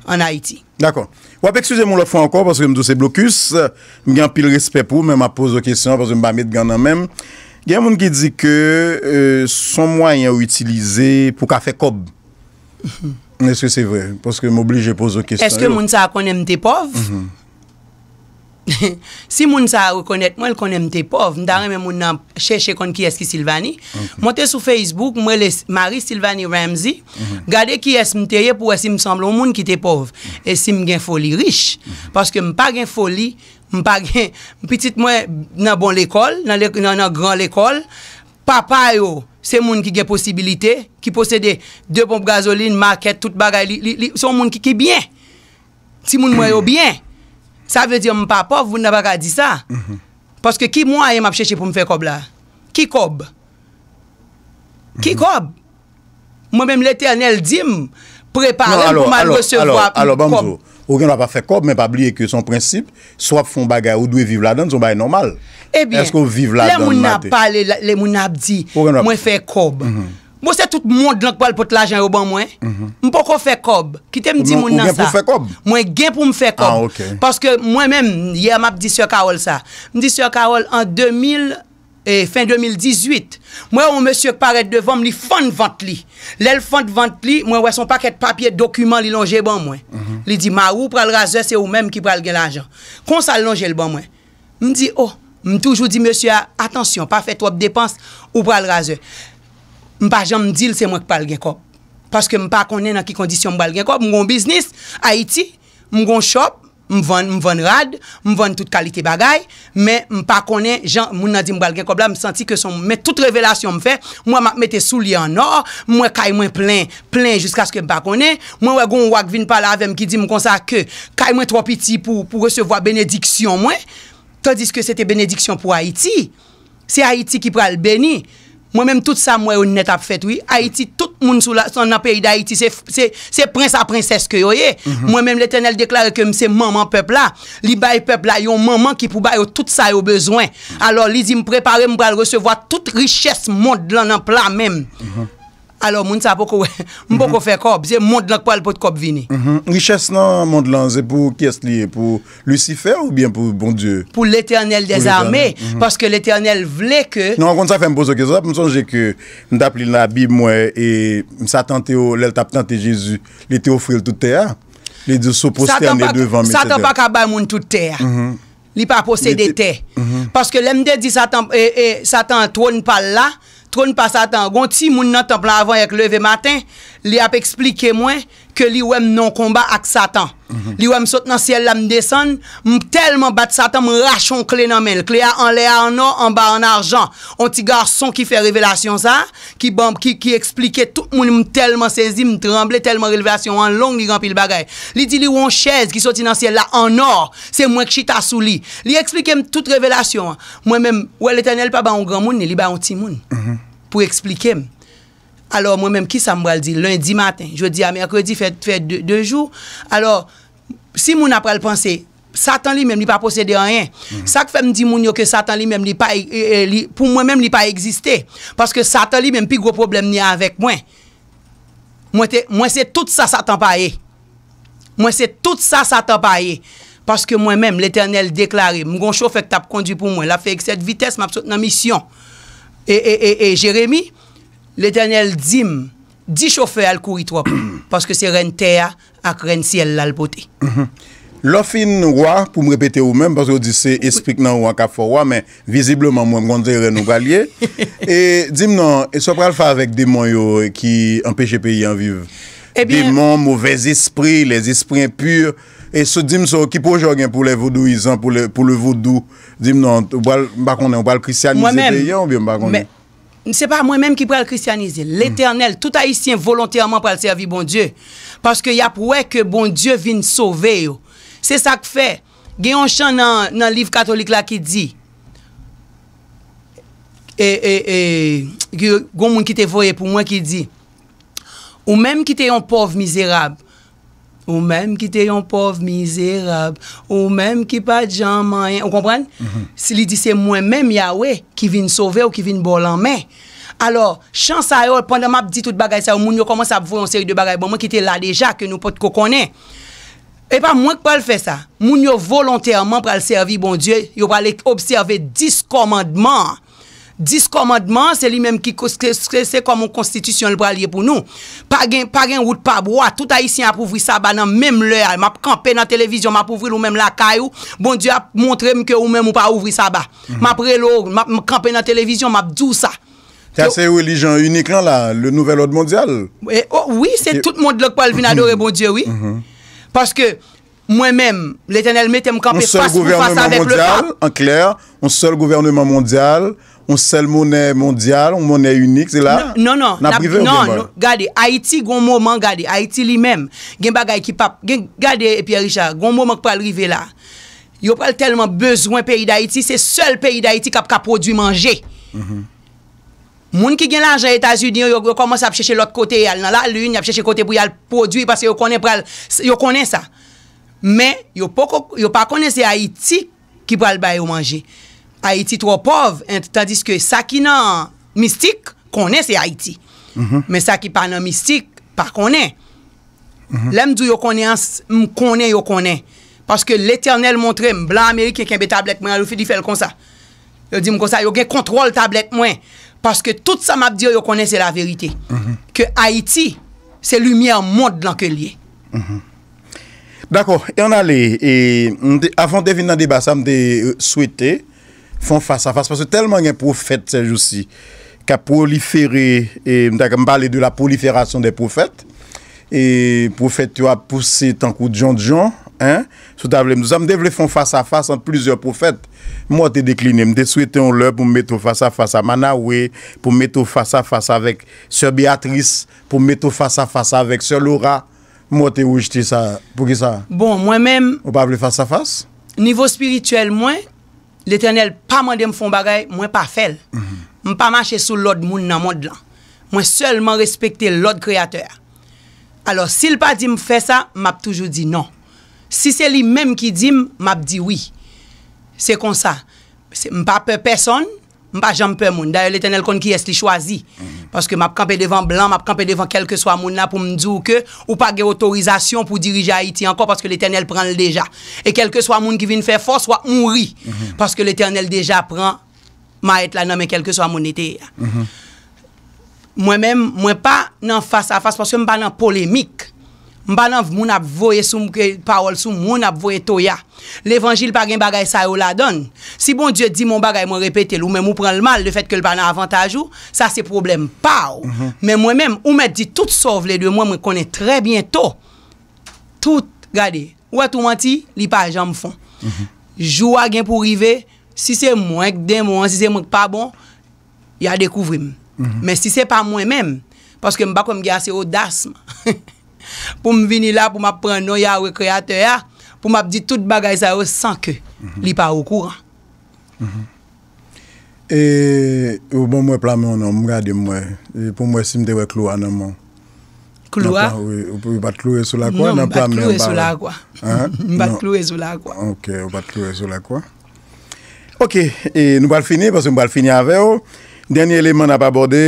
ann Ayiti. Dakò. W ap eskize m yon lòt fwa ankò paske m di w se blokis. M gen anpil respè pou ou, men m ap poze w kesyon an paske m pa met gan nan men m. Gen moun ki di ke, e, se yon mwayen ou itilize pou w ka fè kòb. Èske se vre? Paske m oblije poze w kesyon yo. Èske moun sa a konnen m te pòv? Mhm. Si moun sa a rekonèt mwen, l konnen m te pòv. M ta renmen moun nan chèche konn kiyès ki Silvani. Ok. Monte sou Facebook, m rele Marie Silvani Ramsey. Mhm. Gade kiyès m te ye pou wè si m sanble yon moun ki te pòv. E si m gen foli rich. Mhm. Paske m pa gen foli, m pa gen, pitit mwen nan bon lekòl, nan lek-, nan, nan gran lekòl. Papa yo, se moun ki gen posibilite, ki posede de ponp gazolin, makèt, tout bagay. Li, li, li, se yon moun ki, ki byen. Timoun mwen yo byen. Sa vle di m pa pòv, moun nan pa ka di sa. Mhm. Paske ki mwayen m ap chèche pou m fè kòb la? Ki kòb? Ki kòb? Mwen menm, Letènèl di m, prepare m pou m al resevwa kòb. Alò, alò, ban m di w, ou gen dwa pa fè kòb, men pa bliye ke se yon prensip, si w ap fè yon bagay, ou dwe viv ladan l, se yon bagay nòmal. Èske w viv ladan l maten? Ebyen, lè moun nan ap pale, lè moun nan ap di, mwen fè kòb. Mhm. Bon, se tout mond lan k pral pot lajan yo ban mwen. Mhm. M poko fè kòb. Kite m di moun nan sa. Ou gen pou fè kòb? Mwen gen pou m fè kòb. Ah, ok. Paske mwen menm, yè m ap di sè Carole sa. M di sè Carole, an de mil, e, fen de mil dizuit, mwen wè yon mesye k parèt devan m, li fann vant li. Lè l fann vant li, mwen wè se yon pakèt papye, dokiman li lonje ban mwen. Mhm. Li di, "Mari w pral razè, se ou menm ki pral gen lajan." Konsa l lonje l ban mwen. M di, "O," m toujou di mesye a, "Atansyon, pa fè twòp depans, ou pral razè." M pa janm di l se mwen k pral gen kòb. Paske m pa konnen nan ki kondisyon m pral gen kòb. M gon biznis, Ayiti, m gon shop, m vann, m vann rad, m vann tout kalite bagay, men m pa konnen jan moun nan di m pral gen kòb la, m santi ke se yon, men tout revelasyon m fè, m wè m ap mete soulye an nò, m wè kay mwen plen, plen jiskaske m pa konnen, mwen wè gon wa k vin pale avè m ki di m konsa ke kay mwen twò piti pou, pou resevwa benediksyon mwen, tandiske se te benediksyon pou Ayiti. Se Ayiti ki pral beni. Mwen menm, tout sa m wè yo nèt ap fèt, wi. Ayiti, tout moun sou la, nan peyi Dayiti, se, se, se prens a prensès ke yo ye. Mwen menm, Letènèl deklare ke m se manman pèp la. Li bay pèp la yon manman ki pou ba yo tout sa yo bezwen. Alò, li di m prepare, m pral resevwa tout richès mond lan nan pla men m. Alò, moun sa poko wè, m poko fè kòb. Se mond lan k pral pot kòb vini. Richès nan mond lan, se pou kiyès li ye? Pou Lisifè oubyen pou Bondye? Pou Letènèl dèzame, paske Letènèl vle ke... Non, ou konn sa fè m poze w kesyon sa, m sonje ke m t ap li nan Labib, m wè, e, Satan te, lè l t ap tante Jezi, li te ofri l tout tè a. Li di, "Si w pwostène devan m, Satan pa ka bay moun tout tè a. Li pa posede tè." Paske lè m te di Satan, e, e, Satan twòn pa l la, twòn pa Satan, gon timoun nan tanp lan avan yè k leve maten, li ap eksplike mwen ke li wè m nan yon konba ak Satan. Li wè m sot nan syèl la, m desann, m tèlman bat Satan, m rache yon kle nan men l. Kle a anlè a an nò, anba a an ajan. Yon ti gason ki fè revelasyon sa, ki ban, ki, ki eksplike tout moun, m tèlman sezi, m tranble, tèlman revelasyon an long, li gen anpil bagay. Li di li wè yon chèz ki soti nan syèl la an nò, se mwen k chita sou li. Li eksplike m tout revelasyon an. Mwen menm, wè Letènèl pa bay yon granmoun li, li bay yon timoun pou eksplike m. Alò, mwen menm, kisa m pral di? Lendi maten, jodi a mèkredi, fè, fè de, de jou. Alò, si moun ap pral panse, Satan li menm, li pa posede anyen. Sa k fè m di moun yo ke Satan li menm, li pa, e, e, li, pou mwen menm, li pa egziste. Paske Satan li menm, pi gwo pwoblèm li avèk mwen. Mwen te, mwen se tout sa Satan pa ye. Mwen se tout sa Satan pa ye. Paske mwen menm, Letènèl deklare, m gon chofè k t ap kondui pou mwen. L ap fè eksè de vitès, m ap sot nan misyon. E, e, e, e, Jeremi, Letènèl di m, di chofè a l kouri twòp, paske se rèn tè a ak rèn syèl la l pote. Lè w fin wa, pou m repete ou menm, paske w di se espri k nan ou an k ap fè w wa, men vizibleman mwen m konn se rèn ou pral ye. E di m non, e sa w pral fè avèk demon yo ki anpeche peyi an viv? Ebyen, demon, movèzespri, lèzespri enpi, e sou di m sa, ki pwojè w gen pou lè vodouyizan, pou lè, pou lè vodou? Di m non, ou pral, m pa konnen, ou pral kristyanize peyi an oubyen m pa konnen? Se pa mwen menm ki pral kristyanize. Letènèl, tout Ayisyen volontèman pral sèvi Bondye. Paske y ap wè ke Bondye vin sove yo. Se sa k fè, gen yon chan nan, nan liv katolik la ki di, e, e, e, gen yon moun ki te voye pou mwen ki di, ou menm ki te yon pòv mizerab, ou menm ki te yon pòv mizerab, ou menm ki pa t janm anyen, ou konprann? Si li di se mwen menm, Yawe, ki vin sove w, ki vin ba w lanmen. Alò, chan sa yo, pandan m ap di tout bagay sa yo, moun yo kòmanse ap voye yon seri de bagay ban mwen ki te la deja, ke nou potko konnen. E pa mwen k pral fè sa. Moun yo volontèman pral sèvi Bondye, yo pral obsève dis kòmandman an. Dis kòmandman an, se li menm ki, se, se, se kòm yon konstitisyon l pral ye pou nou. Pa gen, pa gen wout pa bwa. Tout Ayisyen ap ouvri saba nan menm lè a. M ap kanpe nan televizyon, m ap ouvri l ou menm lakay ou. Bondye ap montre m ke ou menm ou pa ouvri saba. M ap rele w, m ap, m kanpe nan televizyon, m ap di w sa. Sa se relijyon inik lan la, le nouvel ordre mondial. E, o, wi, se tout mond lan k pral vin adore Bondye, wi. Paske mwen menm, Letènèl mete m kanpe fas pou fas avèk lepèp. An klè, yon sèl gouvènman mondyal, yon sèl monè mondyal, yon monè inik, se la n ap rive oubyen pa? Non, non, gade, Ayiti gon moman, gade, Ayiti li menm, gen bagay ki p ap, gen, gade, Pierre Richard, gon moman k pral rive la. Yo pral tèlman bezwen peyi Dayiti, se sèl peyi Dayiti k ap ka pwodui manje. Moun ki gen lajan Etazini yo, yo, yo kòmanse ap chèche lòt kote y al nan lalin, y ap chèche kote pou y al pwodui, paske yo konnen pral, yo konnen sa. Men, yo poko, yo pa konnen se Ayiti ki pral ba yo manje. Ayiti twò pòv, en, tandiske sa ki nan mistik konnen se Ayiti. Men sa ki pa nan mistik pa konnen. Lè m di w yo konnen an, s-, m konnen yo konnen. Paske Letènèl montre m, blan ameriken kenbe tablèt mwen an, li fè l konsa. Yo di m konsa, yo gen kontwòl tablèt mwen. Paske tout sa m ap di yo, yo konnen se laverite. Ke Ayiti, se limyè mond lan ke l ye. Dakò, e ann ale, e, m te, avan w te vin nan deba sa, m te, e, swete fè yon fas a fas, paske tèlman gen pwofèt sèjousi k ap pwolifere, e, m ta, m pale de la prolifération des prophètes, e pwofèt yo ap pouse tankou djondjon, en, si w ta vle m di sa, m te vle fè yon fas a fas ant plizyè pwofèt. M wè w te dekline, m te swete yon lè pou m mete w fas a fas a Manawe, pou m mete w fas a fas avèk sè Beatrice, pou m mete w fas a fas avèk sè Laura. M wè w te rejte sa. Poukisa? Bon, mwen menm, ou pa vle fas a fas? Nivo espirityèl mwen, Letènèl pa mande m fè yon bagay, mwen pa fè l. M pa mache sou lòd moun nan mond lan. Mwen sèlman respekte lòd Kreyatè a. Alò, si l pa di m fè sa, m ap toujou di non. Si se li menm ki di m, m ap di wi. Se konsa. Se, m pa pè pèsonn, m pa janm pè moun. Dayè, Letènèl konn kiyès li chwazi. Paske m ap kanpe devan blan, m ap kanpe devan kèlkeswa moun la pou m di w ke ou pa gen otorizasyon pou dirije Ayiti ankò paske Letènèl pran l deja. E kèlkeswa moun ki vin fè fòs, w ap mouri. Paske Letènèl deja pran mayèt la nan men kèlkeswa moun li te ye a. Mwen menm, mwen pa nan fas a fas paske m pa nan polemik. M pa nan moun ap voye sou m, ke pawòl sou moun, ap voye toya. Levanjil pa gen bagay sa yo ladan l. Si Bondye di m yon bagay, mwen repete l, ou menm ou pran l mal, lefètke l pa nan avantaj ou, sa se pwoblèm pa w. Men mwen menm, ou mèt di tout sa w vle de mwen, mwen konnen trè byento. Tout, gade, ou wè tou manti, li pa janm fon. Jou a gen pou rive, si se mwen k demon an, si se mwen k pa bon, y a dekouvri m. Men si se pa mwen menm, paske m pa kwè m gen ase odas pou m vini la, pou m ap pran non Yahweh Kreyatè a, pou m ap di tout bagay sa yo san ke li pa okouran. E, ou ban mwen pla men w non, m gade m wè. E, pou m wè si m te wè klou a nan men w. Klou a? Ou pa t kloure sou lakwa? Non, m pa t kloure sou lakwa. M pa t kloure sou lakwa. Ok, ou pa t kloure sou lakwa. Ok, e nou pral fini, paske m pral fini avè w. Dènye eleman n ap abòde,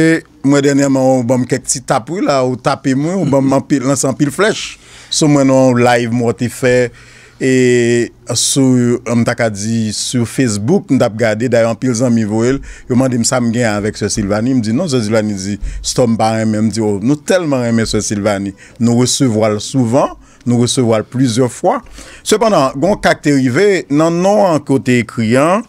mwen dènyèman ou ban m kèk ti tap wi la, ou tape mwen, ou ban m anpil, lanse anpil flèch sou mwen nan yon live mwen te fè, e sou, m ta ka di, sou Facebook, m t ap gade, dayè anpil zanmi voye l, yo mande m sa m gen avèk Sè Silvani, m di non, Sè Silvani di, Storm pa renmen, m di, oh, nou tèlman renmen Sè Silvani, nou resevwa l souvan, nou resevwa l plizyè fwa. Sepandan, gen yon ka k te rive, nan non an ke w te ekri an,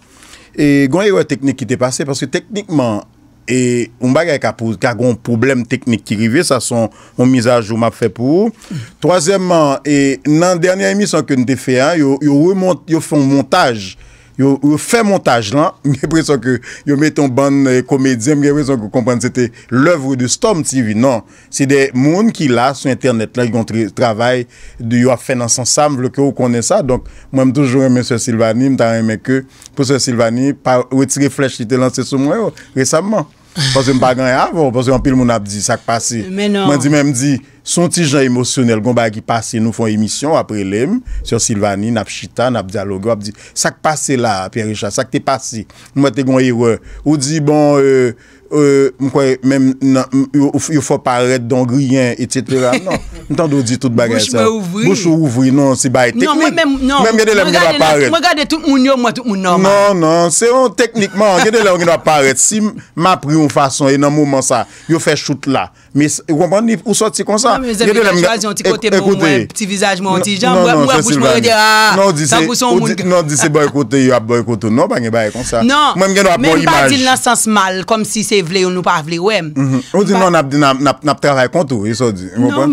e gen yon erè teknik ki te pase, paske teknikman, e yon bagay ka poze, ka gen yon pwoblèm teknik ki rive, sa se yon, yon mizajou m ap fè pou ou. Twazyèmman, e nan dènyè emisyon ke n te fè a, yo, yo remont, yo fè yon montaj, yo, yo fè montaj lan, m gen enpresyon ke yo mete yon bann e, komedyen, m gen enpresyon ke w konprann se te l'œuvre de Storm T V, non. Se de moun ki la sou entènèt la, ki gon travay de yo ap fè nan sans sa, m vle ke ou konnen sa. Donk, mwen m toujou renmen Sè Silvani, m ta renmen ke pou Sè Silvani pa retire flèch li te lanse sou mwen yo resamman. Paske m pa gen anyen avè w, paske anpil moun ap di sa k pase. Mwen di men m di, si yon ti jan emosyonèl, gon bagay ki pase, nou fè yon emisyon, w ap rele m, Sè Silvani, n ap chita, n ap dyaloge, w ap di, sa k pase la, Pierre Richard, sa k te pase? M wè te gon erè. Ou di, bon, e, e, m kwè menm nan, m, yo, yo fè w parèt dan w griyen, etsetera. Non, m tande w di tout bagay sa. Bouch mwen ouvri. Bouch ou ouvri, non, se bagay teknik. Menm gen de lè m gen dwa parèt. Mwen gade tout moun yo, m wè tout moun nòmal. Non, non, se yon teknikman, gen de lè w gen dwa parèt. Si m, m ap ri yon fason, e nan moman sa, yo fè chout la. Men, ou konprann, ou sòti konsa. Gen de lè m gen, chwazi yon ti kote, men w wè ti vizaj mwen yon ti jan, m wè bouch mwen rete, a, tankou se yon moun. Non, di se bòykote, yo ap bòykote w. Non, pa gen bagay konsa. Non, mwen m gen dwa pran imaj. Men m pa di l nan sans mal, kòmsi se vle yo nou pa vle wè m. Ou di non, n ap, n ap, n ap, n ap travay kont ou, e sa w di. Ou konprann?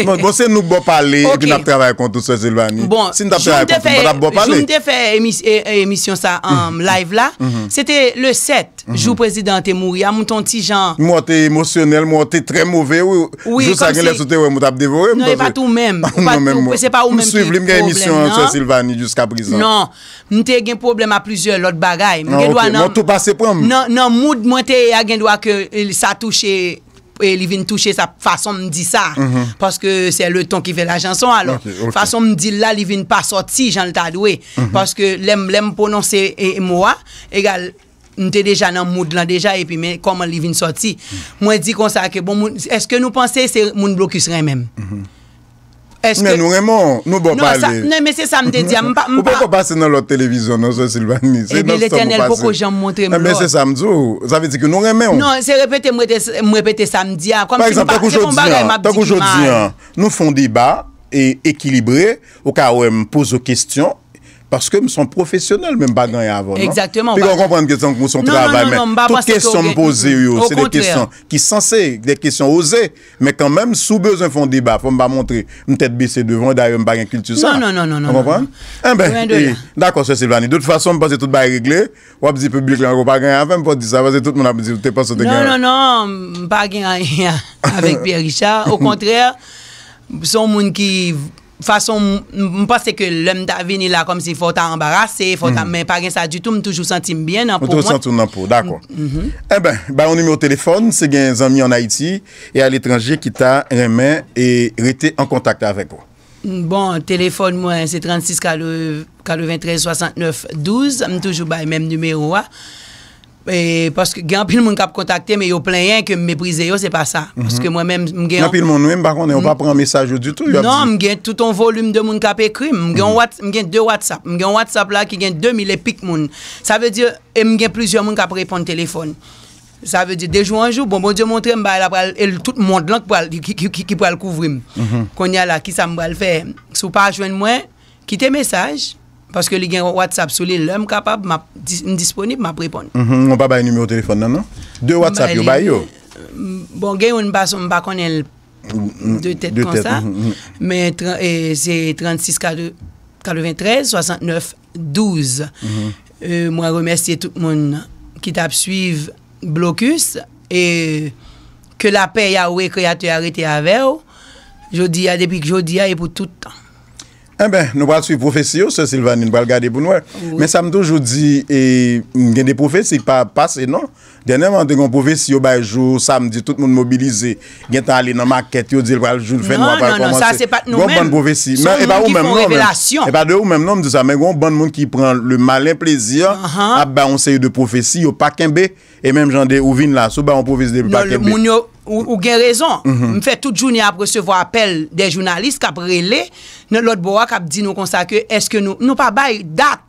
Non, bon, se nou k ba w pale, epi n ap travay kont ou, Sè Silvani. Si n t ap travay kont ou, n pa t ap ba w pale. Jou m te fè emisyon sa, live la, se te le sèt. Jou prezidan an te mouri a, m te yon ti jan. M wè w te emosyonèl, m wè w te trè move, wi. Jou sa gen lè si w te wè m, ou t ap devore m. Non, e pa tou menm. Ou pa tou, se pa ou menm ki pwoblèm nan. M swiv li, m gen emisyon an sou Silvani jiska prezan. Non, m te gen pwoblèm a plizyè lòt bagay. M gen dwa nan, nan mood mwen te ye a, gen dwa ke sa touche, e li vin touche sa, fason m di sa. Paske c'est le ton qui fait la chanson, alò. Fason m di l la, li vin pa sòti jan l ta dwe. Paske lè m, lè m pwononse e, e mo a, egal, m te deja nan mood lan deja, epi men kòman li vin sòti. Mwen di konsa ke, bon, moun, èske nou panse se moun blokis renmen m? Èske... Men nou renmen w, nou ba w pale. Non, men se sa m te di a, m pa, m pa. Ou poko pase nan lòt televizyon non, Sè Silvani. Se nan Storm ou pase. Ebyen, Letènèl poko janm montre m lòt. Ebyen, se sa m di w. Sa vle di ke nou renmen w. Non, se repete m rete, m repete sa m di a. Kòmsi m pa, se pa yon bagay m ap di ki mal. Pa egzanp, tankou jodi a, nou fè yon deba e, ekilibre, ou ka wè m poze w kesyon, paske m se yon pwofesyonèl, men m pa gen anyen avè w, non. Egzakteman. Piga w konprann ke tankou se yon travay, men tout kesyon m poze yo, se de kesyon ki sanse, de kesyon oze. Men kanmenm, si w bezwen fè yon deba, fò m pa montre m tèt bese devan w, dayè m pa gen kilti sa. Non, non, non, non. Ou konprann? Enben, dakò, Sè Silvani. De tout fason, m panse tout bagay regle. W ap di piblik la ankò, w pa gen anyen avè m, fò w di sa, paske tout moun ap di, ou te panse w te gen anyen. Non, non, non, m pa gen anyen avèk Pierre Richard. Okontrè, se yon moun ki fason m, m, m panse ke lè m ta vini la, kòmsi fò w ta anbarase, fò w ta, men pa gen sa ditou, m toujou santi m byen nan po mwen. Ou toujou santi w nan po, dakò. Enben, ba yon nimewo telefòn, si gen zanmi ann Ayiti e aletranje ki ta renmen e rete an kontak avèk ou. Bon, telefòn mwen, se trannsis katreventrèz swasantnèf douz. M toujou bay menm nimewo a. E, paske gen anpil moun k ap kontakte, men yo plenyen ke m meprize yo, se pa sa. Paske mwen menm, m gen yon anpil moun, wi, m pa konnen, yo pa pran mesaj yo ditou, yo ap non, di m gen tout yon volim de moun k ap ekri m. M gen yon Whats-, m gen de WhatsApp. M gen yon WhatsApp la ki gen de mil epik moun. Sa vle di, e m gen plizyè moun k ap reponn telefòn. Sa vle di, de jou an jou, bon, Bondye montre m bagay la pral, e l tout mond lan ki pral, ki, ki, ki, ki pral kouvri m. Kounye a la, kisa m pral fè? Si w pa jwenn mwen, kite mesaj, paske li gen WhatsApp sou li, lè m kapab, m ap dis-, m disponib, m ap reponn. Mhm, ou pa bay nimewo telefòn nan, non? De WhatsApp yo, bay yo. Bon, gen youn m pa, m pa konnen l de tèt konsa, men tran-, e, se trannsis katreventrèz swasantnèf douz. E, mwen remèsye tout moun ki t ap swiv Blokis, e ke lapè Yahweh Kreyatè a rete avè w, jodi a, depi jodi a e pou tout tan. Enben, nou pral swiv pwofesi yo, Sè Silvani, nou pral gade pou n wè. Wi. Men sa m toujou di, e, m gen de pwofesi k pa pase, non. Dènyèman, te gen yon pwofesi yo bay jou samdi, tout moun mobilize, gentan ale nan makèt, yo di l pral jou fè nwa pral kòmanse. Non, non, non, sa se pa t nou menm. Gen yon bann pwofesi. Men e pa ou menm, non, men. E pa de ou menm, non, m di sa, men gen yon bann moun ki pran le malin plaisir ap bay yon seri de pwofesi, yo pa kenbe, e menm jan de ou vin la, si w bay yon pwofesi depi pa kenbe. Non, moun yo, ou, ou gen rezon. M fè tout jounen ap resevwa apèl de jounalis k ap rele nan lòt bò a, k ap di nou konsa ke èske nou, nou pa bay dat.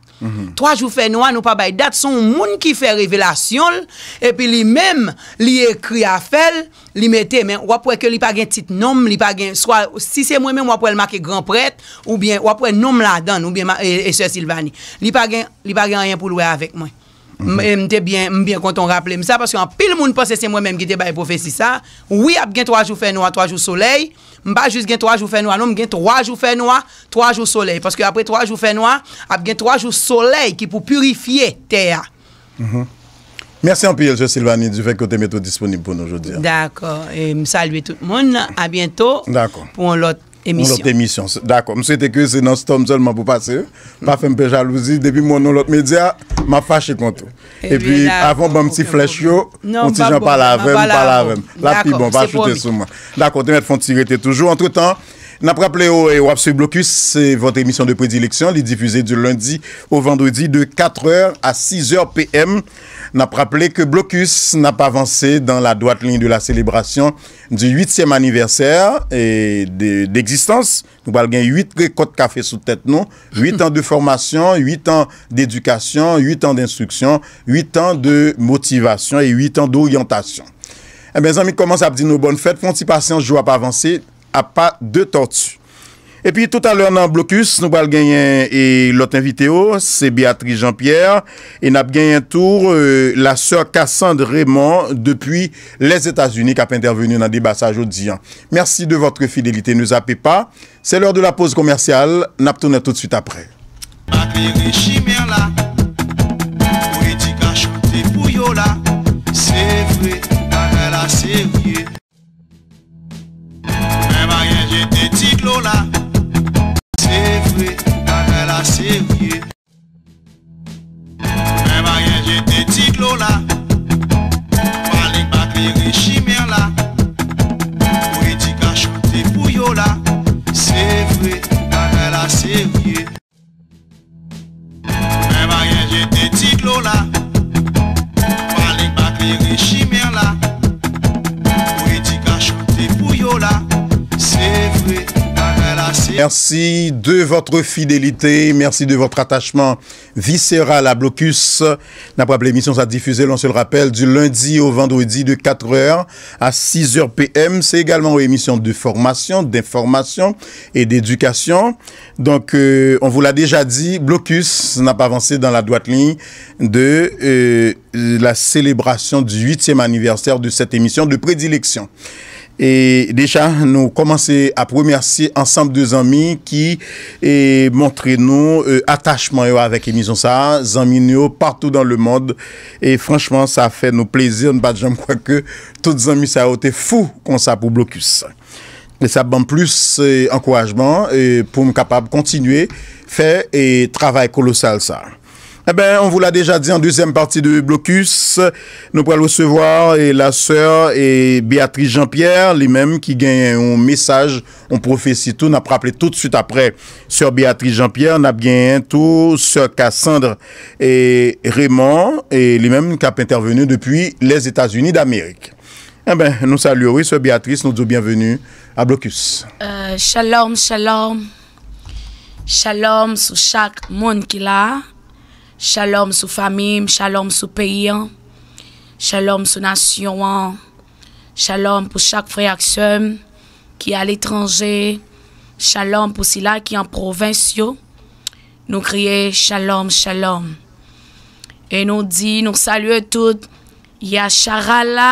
Twa jou fè nwa, nou pa bay dat, se yon moun ki fè revelasyon l, epi li menm, li ekri afè l, li mete, men w ap wè ke li pa gen tit non m, li pa gen, swa, si se mwen menm, w ap wè l make gran prèt, oubyen w ap wè non m ladan l, oubyen ma-, e, e sè Silvani. Li pa gen, li pa gen anyen pou l wè avèk mwen. M, e m te byen, m byen kontan w raple m sa, paske anpil moun panse se mwen menm ki te bay pwofesi sa. Wi, ap gen twa jou fè nwa, twa jou solèy. M pa jis gen twa jou fè nwa, non, m gen twa jou fè nwa, twa jou solèy. Paske apre twa jou fè nwa, ap gen twa jou solèy ki pou pirifye tè a. Mèsi anpil, Sè Silvani, du fait que w te mete w disponib pou nou jodi a. Dakò. E m salye tout moun. A byento pou yon lòt emisyon. Yon lòt emisyon. Dakò. M swete ke se nan Storm sèlman pou pase. Pa fè m pè jalouzi. Depi m wè w nan lòt medya, m ap fache kont ou. Epi, avan w ban m ti flèch yo, yon ti jan pale avè m, pale avè m. L ap pi bon, pa choute sou mwen. Dakò, te mèt fè yon ti rete toujou. Antretan, n ap raple w, e w ap swiv Blokis, c'est votre émission de prédilection. Li difize du lundi au vendredi de quatre heures à six heures P M. N ap raple ke Blokis n ap avanse dans la droite ligne de la célébration du huitième anniversaire, e, de, d'existence. Nou pral gen uit rekòt kafe sou tèt nou, uit an de fòmasyon, uit an dedikasyon, uit an denstriksyon, uit an de motivasyon e uit an doryantasyon. Enben, zanmi k kòmanse ap di nou bòn fèt, fè yon ti pasyans, jou ap avanse, apa de tòti. Epi toutalè nan Blokis, nou pral genyen e lòt envite yo, se Béatrice Jean-Pierre, e n ap genyen tou, e, la sè Cassandre Raymond depi Lèzetazini k ap entèveni nan deba sa jodi a. Merci de votre fidélité, ne zappez pas. C'est l'heure de la pause commerciale, n ap tounen tout de suite après. Pa klere chimè la, pou edikasyon te pou yo la, se vre, bagay la serye. Men pa gen jete ti dlo la, se vre, bagay la serye. Men pa gen jete ti dlo la. Pale pa klere chimè la. Pou edikasyon te pou yo la. Se vre, bagay la serye. Men pa gen jete ti dlo la. Pale pa klere chimè la. Pou edikasyon te pou yo la. Se vre, bagay la serye. Merci de votre fidélité, merci de votre attachement viscéral à Blocus. N ap raple, emisyon sa difize, on se le rappelle, du lundi au vendredi de quatre heures à six heures P M. C'est également une émission de formation, d'information et d'éducation. Donc, euh, on vous l'a déjà dit, Blocus n ap avanse dans la droite ligne de, euh, la célébration du huitième anniversaire de cette émission de prédilection. E deja, nou kòmanse ap remèsye ansanm de zanmi ki, e, montre nou, e, atachman yo avèk emisyon sa a, zanmi nou yo partout dans le monde. E franchman, sa fè nou plezi. Nou pa t janm kwè ke tout zanmi sa yo te fou konsa pou Blocus. E sa ban m plis, eh, ankourajman, eh, pou m kapab kontinye fè, eh, travay kolosal sa. Eben, on vous l'a déjà dit en deuxième partie de Blocus, nou pral resevwa, eh, la sè, eh, Béatrice Jean-Pierre, li menm ki genyen yon mesaj, yon pwofesi tou. N ap raple tout swit apre sè Béatrice Jean-Pierre, n ap genyen tou sè Cassandre, eh, Raymond, eh, li menm k ap entèveni depi Lèzetazini Damerik. Eben, nou salye w, wi, sè Béatrice, nou di w byenveni a Blocus. Euh, shalom, shalom. Shalom sou chak moun ki la. Shalom sou fanmi m, shalom sou peyi an. Shalom sou nasyon an. Shalom pou chak frè ak sè m ki aletranje. Shalom pou sila ki an pwovens yo. Nou kriye shalom, shalom. E nou di, nou salye tout Yasharala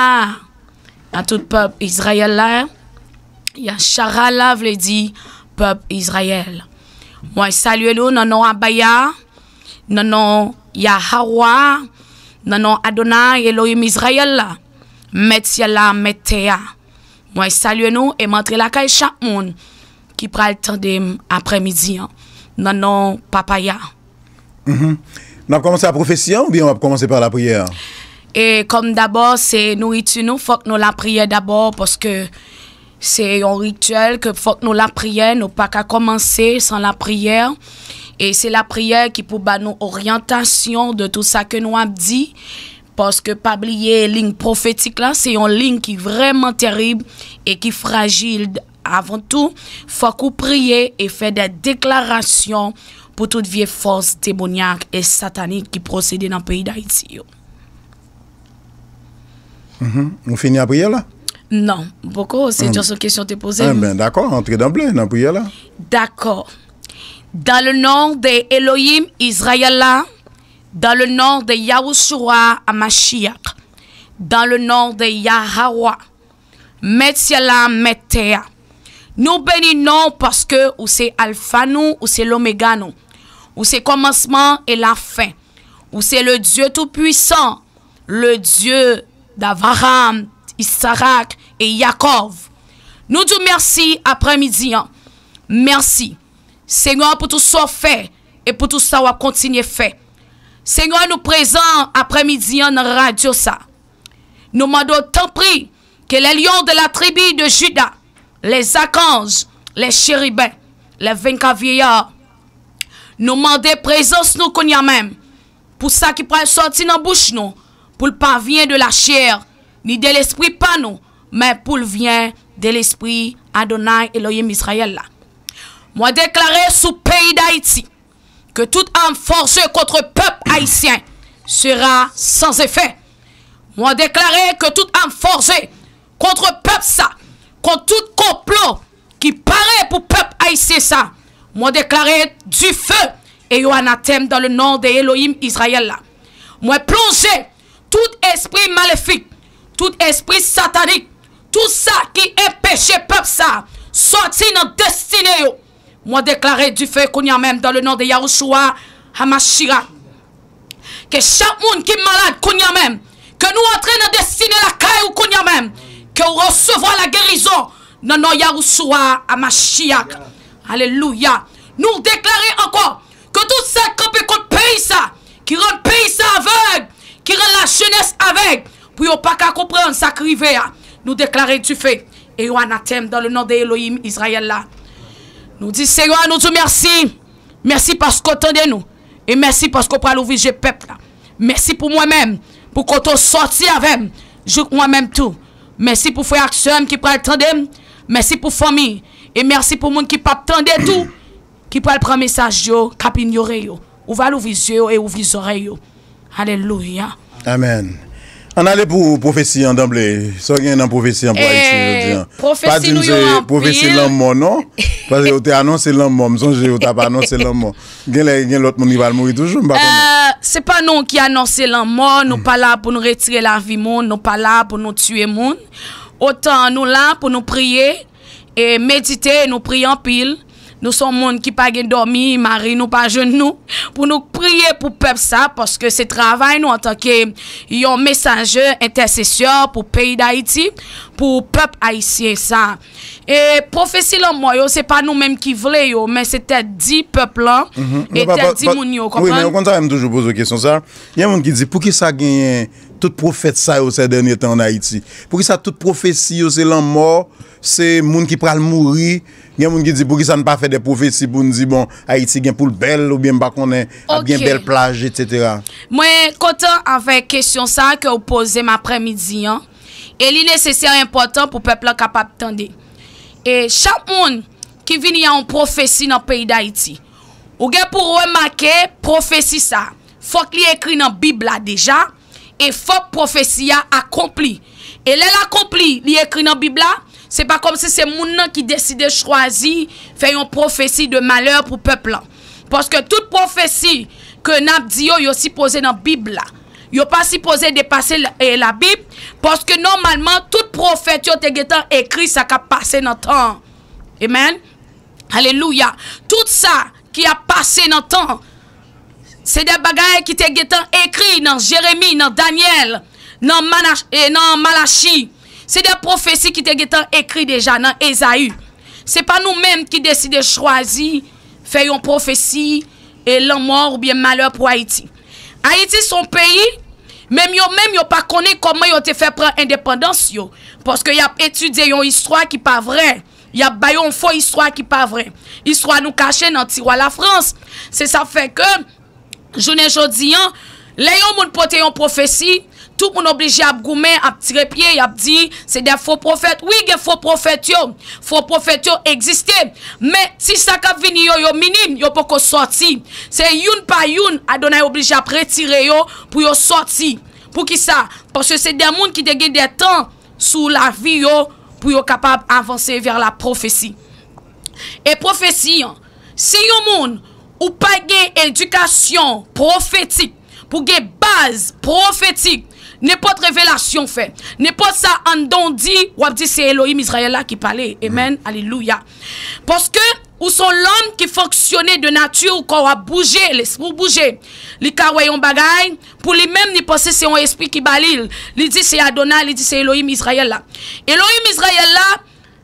a tout pèp Izrayèl la. Yasharala vle di pèp Izrayèl. Mwen salye nou nan non Abaya, nan non Yahawa, nan non Adonay Elohim Izrayèl la, mèt syèl la, mèt tè a. Mwen salye nou e m antre lakay chak moun ki pral tande m aprèmidi an, nan non Papa a. Mhm. N ap kòmanse ak pwofesi an oubyen w ap kòmanse pa lapriyè? E kòm dabò, se nouriti nou, fòk nou lapriyè dabò, paske se yon rityèl ke fòk nou lapriyè, nou pa ka kòmanse san lapriyè. E se lapriyè ki pou ba nou oryantasyon de tout sa ke nou ap di. Paske pa bliye, liy pwofetik la, se yon liy ki vrèman tèrib e ki frajil. Avan tou, fòk ou priye e fè de deklarasyon pou tout vye fòs demonyak e satanik ki pwosede nan peyi Dayiti yo. Mhm. Ou fini a priyè la? Non, m poko, se just yon kesyon te poze m. Eben, dakò, antre danble nan priyè la. D'accord. Dans le nom de Elohim Israël la, dans le nom de Yahushua Hamashiach, dans le nom de Yahawah, Mèt syèl la, Mèt tè a. Nou beni non w paske ou se Alfa nou, ou se Lomega nou. Ou se kòmansman e lafen. Ou se le Dieu tout-puissant, le Dieu d'Abraham, Isaac et Yaakov. Nou di w mèsi aprèmidi an. Mèsi, Senyè, pou tout sa w fè e pou tout sa w ap kontinye fè. Senyè, nou prezan aprèmidi an nan radyo sa. Nou mande w, tanpri, que les lions de la tribu de Juda, les archanges, les chérubins, les vingt-quatre vieillards, nou mande prezans nou kounye a menm, pou sa ki pral sòti nan bouch nou, pou l pa vyen de la chè, ni de lespri pa nou, men pou l vyen de lespri Adonai Elohim Izrayèl la. Mwen deklare sou peyi Dayiti, que toute arme forgée contre peuple haïtien sera sans effet. Mwen deklare que toute arme forgée contre pèp sa, kont tout konplo ki pare pou pèp ayisyen sa, mwen deklare dife e yo anatèm dans le nom de Elohim Izrayèl la. Mwen plonje tout espri malefik, tout espri satanik, tout sa ki enpeche pèp sa sòti nan destine yo. Mwen deklare dife kounye a menm dans le nom de Yahushua Hamashiach. Ke chak moun ki malad kounye a menm, ke nou antre nan destine lakay ou kounye a menm, ke w resevwa lagerizon nan non Yahushua Hamashiach. Alelouya. Nou deklare ankò ke tout sa k kanpe kont peyi sa, ki rann peyi sa avèg, ki rann lajenès avèg, pou yo pa ka konprann sa k rive a. Nou deklare dife e yo anatèm dans le nom de Elohim Izrayèl la. Nou di, Senyè, nou di w mèsi. Mèsi paske w tande nou. E mèsi paske w pral ouvri je pèp la. Mèsi pou mwen menm, pou kote w sòti avè m, jouk mwen menm tou. Mèsi pou frè ak sè m ki pral tande m. Mèsi pou fanmi. E mèsi pou moun ki p ap tande tou, ki pral pran mesaj yo, k ap inyore yo. Ou va louvri zye yo e ouvri zòrèy yo. Alelouya. Amèn. Ann ale pou pwofesi an danble. Sa w gen nan pwofesi an pou Ayiti jodi an? Pa di m se pwofesi lanmò non. Paske yo te anonse lanmò. M sonje yo t ap anonse lanmò. Genlè gen lòt moun ki pral mouri toujou, m pa konnen. Euh, se pa nou ki anonse lanmò, nou pa la pou nou retire lavi moun, nou pa la pou nou tiye moun. Otan nou la pou nou priye, e medite, nou priye anpil. Nou se yon moun ki pa gen dòmi, mari nou pa jwenn nou, pou nou priye pou pèp sa, paske se travay nou antanke yon mesaje, entèsesè pou peyi Dayiti, pou pèp ayisyen sa. E pwofesi lanmò yo, se pa nou menm ki vle yo, men se tèt di pèp lan, e tèt di moun yo, konprann? Wi, men ou konn sa, m toujou poze w kesyon sa. Gen moun ki di, poukisa genyen tout pwofèt sa yo sè dènye tan ann Ayiti? Poukisa tout pwofesi yo se lanmò, se moun ki pral mouri? Gen moun ki di, poukisa n pa fè de pwofesi pou n di, bon, Ayiti gen pou l bèl, oubyen m pa konnen, ap gen bèl plaj, etsetera? Mwen kontan avèk kesyon sa ke w poze m aprèmidi an. E li nesesè, enpòtan pou pèp lan kapab tande. E chak moun ki vini a yon pwofesi nan peyi Dayiti, ou gen pou remake pwofesi sa. Fòk li ekri nan Bib la deja, e fòk pwofesi a akonpli. E lè l akonpli, li ekri nan Bib la, se pa kòmsi se moun nan ki deside chwazi fè yon pwofesi de malè pou pèp lan. Paske tout pwofesi ke n ap di yo, yo sipoze nan Bib la. Yo pa sipoze depase la, e, Labib, paske nòmalman, tout pwofèt yo te gentan ekri sa k ap pase nan tan an. Amen. Alelouya. Tout sa ki ap pase nan tan an, se de bagay ki te gentan ekri nan Jeremi, nan Danyèl, nan Manach-, e nan Malachi. Se de pwofesi ki te gentan ekri deja nan Ezayi. Se pa nou menm ki deside chwazi fè yon pwofesi e lanmò oubyen malè pou Ayiti. Ayiti se yon peyi, menm yo menm yo pa konnen kòman yo te fè pran endepandans yo. Paske y ap etidye yon istwa ki pa vrè. Y ap bay yon fo istwa ki pa vrè. Istwa nou kache nan tiwa Lafrans. Se sa fè ke, jounen jodi an, lè yon moun pote yon pwofesi, tout moun oblije ap goumen, ap tire pye, y ap di, se de fo pwofèt. Wi, gen fo pwofèt yo. Fo pwofèt yo egziste. Men, ti sa k ap vini yo, yo minim, yo poko sòti. Se youn pa youn, Adonay oblije ap retire yo pou yo sòti. Poukisa? Paske se de moun ki te gen de tan sou lavi yo pou yo kapab avanse vè la pwofesi. E pwofesi an, si yon moun ou pa gen edikasyon pwofetik, pou gen baz pwofetik, nenpòt revelasyon fè, nenpòt sa anndan w di, w ap di se Elohim Izrayèl la ki pale. Amen, alelouya. Paske ou se yon lòm ki fonksyone de nati, kò w ap bouje, lespri w bouje. Li ka wè yon bagay, pou li menm, li panse se yon espri ki ba li l. Li di se Adonay, li di se Elohim Izrayèl la. Elohim Izrayèl la,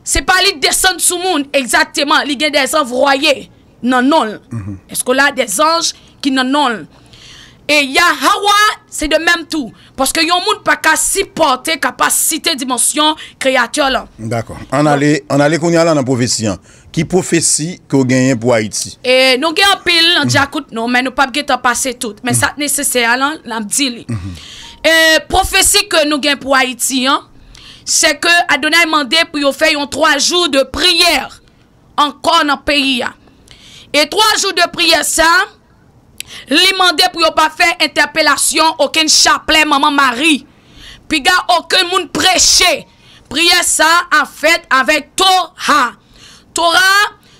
se pa li k desann sou moun, egzakteman, li gen de anvwaye nan non l. Èske w la, de zanj ki nan non l. E Yahawa, se de menm tou. Paske yon moun pa ka sipòte kapasite dimansyon Kreyatè lan. Dakò. Ann ale, ann ale kounye a la nan pwofesi an. Ki pwofesi ke w genyen pou Ayiti? E nou gen anpil nan djakout nou, men nou p ap gentan pase tout. Men sa k nesesè a lan, n ap di li. E pwofesi ke nou gen pou Ayiti an, se ke Adonay mande pou yo fè yon twa jou de priyè ankò nan peyi a. E twa jou de priyè sa, li mande pou yo pa fè entèpelasyon okenn chaplè Manman Mari. Piga okenn moun preche. Priyè sa ap fèt avèk Tora. Tora,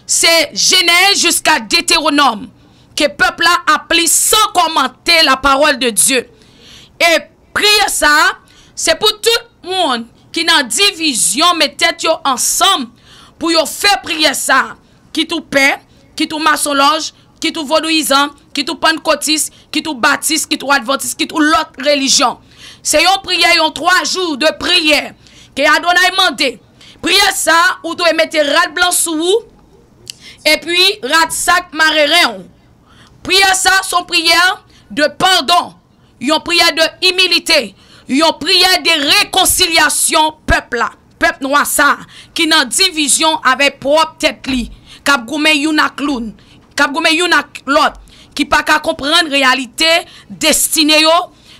se Jenèz jiska Detewonòm, ke pèp la ap li san kòmante la parole de Dieu. E priyè sa a, se pou tout moun ki nan divizyon met tèt yo ansanm pou yo fè priyè sa a, kit ou pè, kit ou masonlòj, kit ou vodouyizan, kit ou pannkotis, kit ou batis, kit ou advantis, kit ou lòt relijyon. Se yon priyè, yon twa jou de priyè ke Adonay mande. Priyè sa a, ou dwe mete rad blan sou ou, epi rad sak mare ren w. Priyè sa a se yon priyè de padon, yon priyè de imilite, yon priyè de rekonsilyasyon pèp la, pèp nwa sa a, ki nan divizyon avèk pwòp tèt li, k ap goumen youn ak loun, k ap goumen youn ak lòt, ki pa ka konprann reyalite destine yo.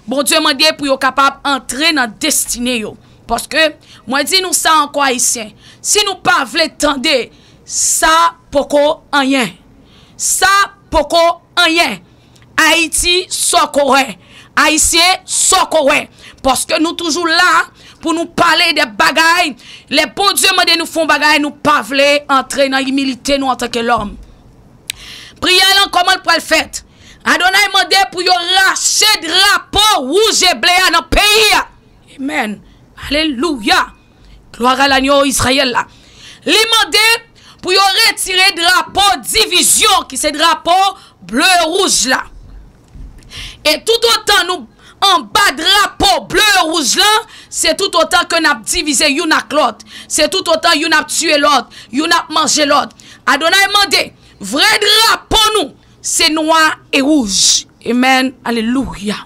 Bondye mande pou yo kapab antre nan destine yo. Paske, mwen di nou sa ankò, Ayisyen, si nou pa vle tande, sa poko anyen. Sa poko anyen. Ayiti, sa w ko wè. Ayisyen, sa w ko wè. Paske nou toujou la pou nou pale de bagay. Lè Bondye mande nou fè yon bagay, nou pa vle antre nan imilite nou antanke lòm. Priyè lan, kòman l pral fèt? Adonay mande pou yo rache drapo wouj e ble a nan peyi a. Amen. Alelouya. Glwa a lanyo Izrayèl la. Li mande pou yo retire drapo divizyon, ki se drapo ble e wouj la. E toutotan nou, Anba drapo ble e wouj lan, se tout otan ke n ap divize youn ak lòt. Se tout otan youn ap tiye lòt, youn ap manje lòt. Adonay mande, vrè drapo nou, se nwa e wouj. Amen. Alelouya.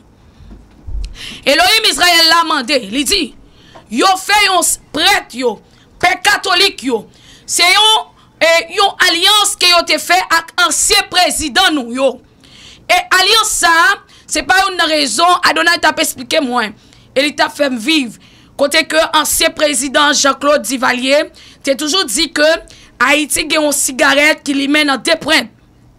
Elohim Izrayèl la mande, li di, yo fè yon s- prèt yo, pè katolik yo. Se yon, e, yon alyans ke yo te fè ak ansyen prezidan nou yo. E alyans sa a, se pa youn nan rezon Adonay t ap esplike mwen, e li t ap fè m viv. Kote ke ansyen prezidan Jean-Claude Duvalier te toujou di ke Ayiti gen yon sigarèt ki limen nan de pwent.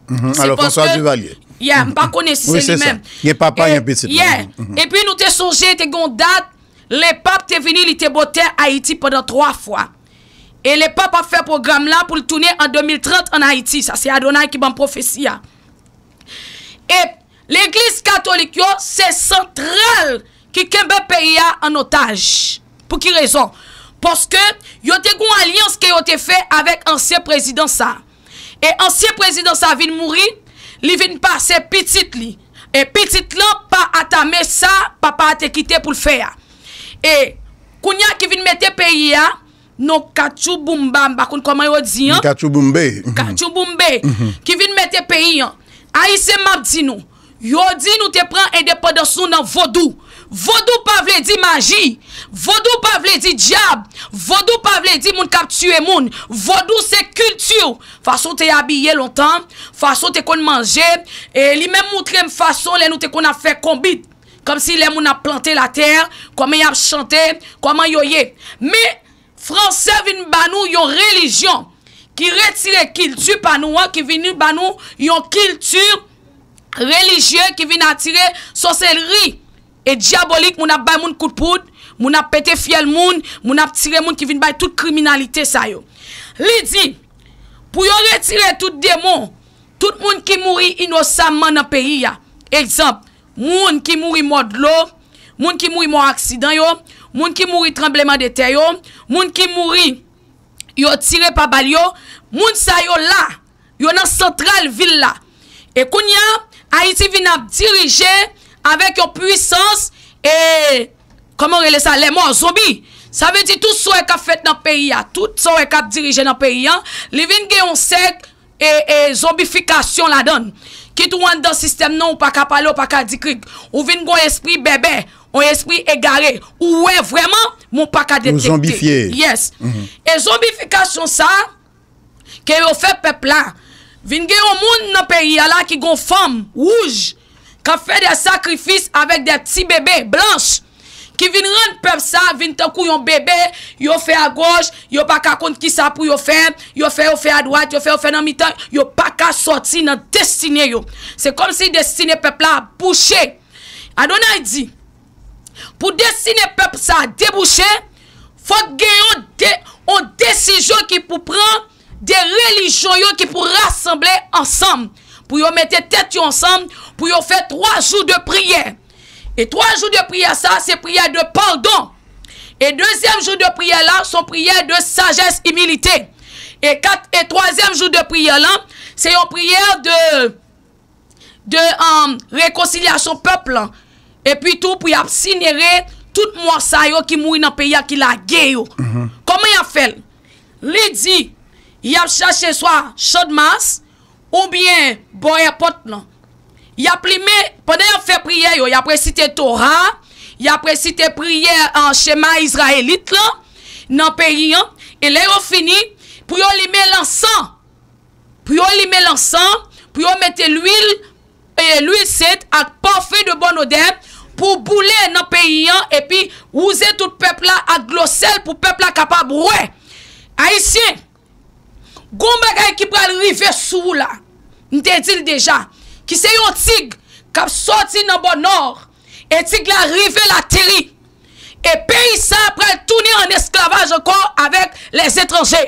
Mhm. Se alò, François paske Duvalier. Yeah, m pa konnen si wi, se se li sa menm. Gen papa, e, gen pitit. Yeah. Mhm. Epi nou te sonje, te gen yon dat, Lepap te vini, li te bote Ayiti pandan twa fwa. E Lepap ap fè pwogram la pou l tounen an de mil trant ann Ayiti. Sa se Adonay ki ban m pwofesi a. E legliz katolik yo, se santral ki kenbe peyi a an otaj. Pou ki rezon? Paske yo te gen yon alyans ke yo te fè avèk ansyen prezidan sa. E ansyen prezidan sa vin mouri, li vin pase pitit li. E pitit lan pa atame sa papa a te kite pou l fè a. E kounye a ki vin mete peyi a, non katchouboumba, m pa konn kòman yo di an. Katchouboumbe. Katchouboumbe, ki vin mete peyi an. Ayisyen, m ap di nou, yo di nou te pran endepandans nou nan vodou. Vodou pa vle di maji. Vodou pa vle di dyab. Vodou pa vle di moun k ap tiye moun. Vodou se kilti w. Fason w te abiye lontan, fason w te konn manje, e li menm moutre m fason lè nou te konn ap fè konbit. Kòmsi lè moun ap plante latè, kòman y ap chante, kòman yo ye. Men, Fransè vin ba nou yon relijyon ki retire kilti pa nou an, ki vin ba nou yon kilti relijye ki vin atire sòsèlri e dyabolik, moun ap bay moun kout poud, moun ap pete fyèl moun, moun ap tire moun ki vin bay tout kriminalite sa yo. Li di, pou yo retire tout demon, tout moun ki mouri inosamman nan peyi a. Egzanp, moun ki mouri mò dlo, moun ki mouri mò aksidan yo, moun ki mouri tranblemanntè yo, moun ki mouri yo tire pa bal yo, moun sa yo la, yo nan santral vil la. E kounye a, Ayiti vin ap dirije avèk yon pwisans, e, kòman yo rele sa, lè mò, zonbi. Sa vle di tout sa w wè k ap fèt nan peyi a, tout sa w wè k ap dirije nan peyi a, li vin gen yon sèk e, e zonbifikasyon ladan l. Kit ou anndan sistèm nan, ou pa ka pale, ou pa ka di krik. Ou vin gen yon espri bèbè, yon espri egare. Ou wè vrèman, men ou pa ka detekte. Ou zonbifye. Yes. E zonbifikasyon sa a, ke yo fè pèp la, vin gen yon moun nan peyi a la ki gen yon fanm wouj, k ap fè de sakrifis avèk de ti bebe blanch, ki vin rann pèp sa vin tankou yon bebe, yo fè agoch, yo pa ka konn kisa pou yo fè, yo fè, yo fè adwat, yo fè, yo fè nan mitan, yo pa ka sòti nan destine yo. Se kòmsi destine pèp la ap bouche. Adonay di, pou destine pèp sa debouche, fòk gen yon de-, yon desizyon ki pou pran de relijyon yo ki pou rasanble ansanm, pou yo mete tèt yo ansanm, pou yo fè twa jou de priyè. E twa jou de priyè sa, se priyè de padon. E dezyèm jou de priyè la, se yon priyè de sajès, imilite. E kat, e twazyèm jou de priyè la, se yon priyè de de, um, rekonsilyasyon pèp lan. Epi tou pou y ap sinere tout mò sa yo ki mouri nan peyi a, ki lage yo. Kòman y ap fè l? Li di, y ap chache swa Channmas oubyen bò èpòt lan. Y ap limen, pandan y ap fè priyè yo, y ap resite Tora, y ap resite priyè, uh, Chema Izrayelit lan nan peyi an. E lè yo fini, pou yo limen lansan, pou yo limen lansan, pou yo mete lwil, e, lwil sent ak pafen de bòn odè pou boule nan peyi an, epi wouze tout pèp la ak dlo sèl pou pèp la kapab wè. Ayisyen, gon bagay ki pral rive sou ou la. M te di l deja, ki se yon tig k ap sòti nan bò nò, e tig la rive l ateri. E peyi sa a pral tounen an esklavaj ankò avèk lèzetranje.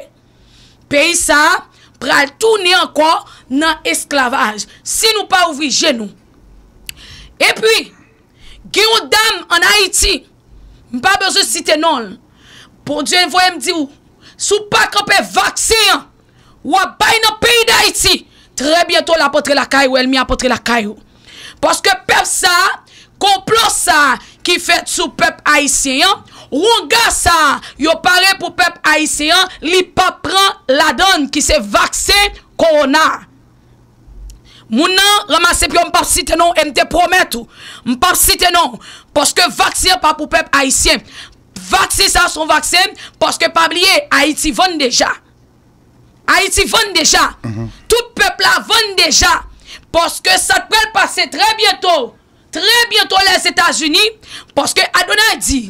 Peyi sa a pral tounen ankò nan esklavaj si nou pa ouvri je nou. Epi, gen yon dam ann Ayiti, m pa bezwen site non l. Bondye voye m di w, si w pa kanpe vaksen an, w ap bay nan peyi Dayiti, trè byento l ap antre lakay ou, ènmi ap antre lakay ou. Paske pèp sa a, konplo sa a ki fèt sou pèp ayisyen an, wonga sa a yo pare pou pèp ayisyen an, li p ap pran ladann ki se vaksen kowona a. Moun nan ranmase pye w, m p ap site non w, e m te pwomèt ou, m p ap site non w, paske vaksen an pa pou pèp ayisyen. Vaksen sa a se yon vaksen, paske pa bliye, Ayiti vann deja. Ayiti vann deja. Tout pèp la vann deja. Paske sa k pral pase trè byento, trè byento Lèzetazini, paske Adonay di,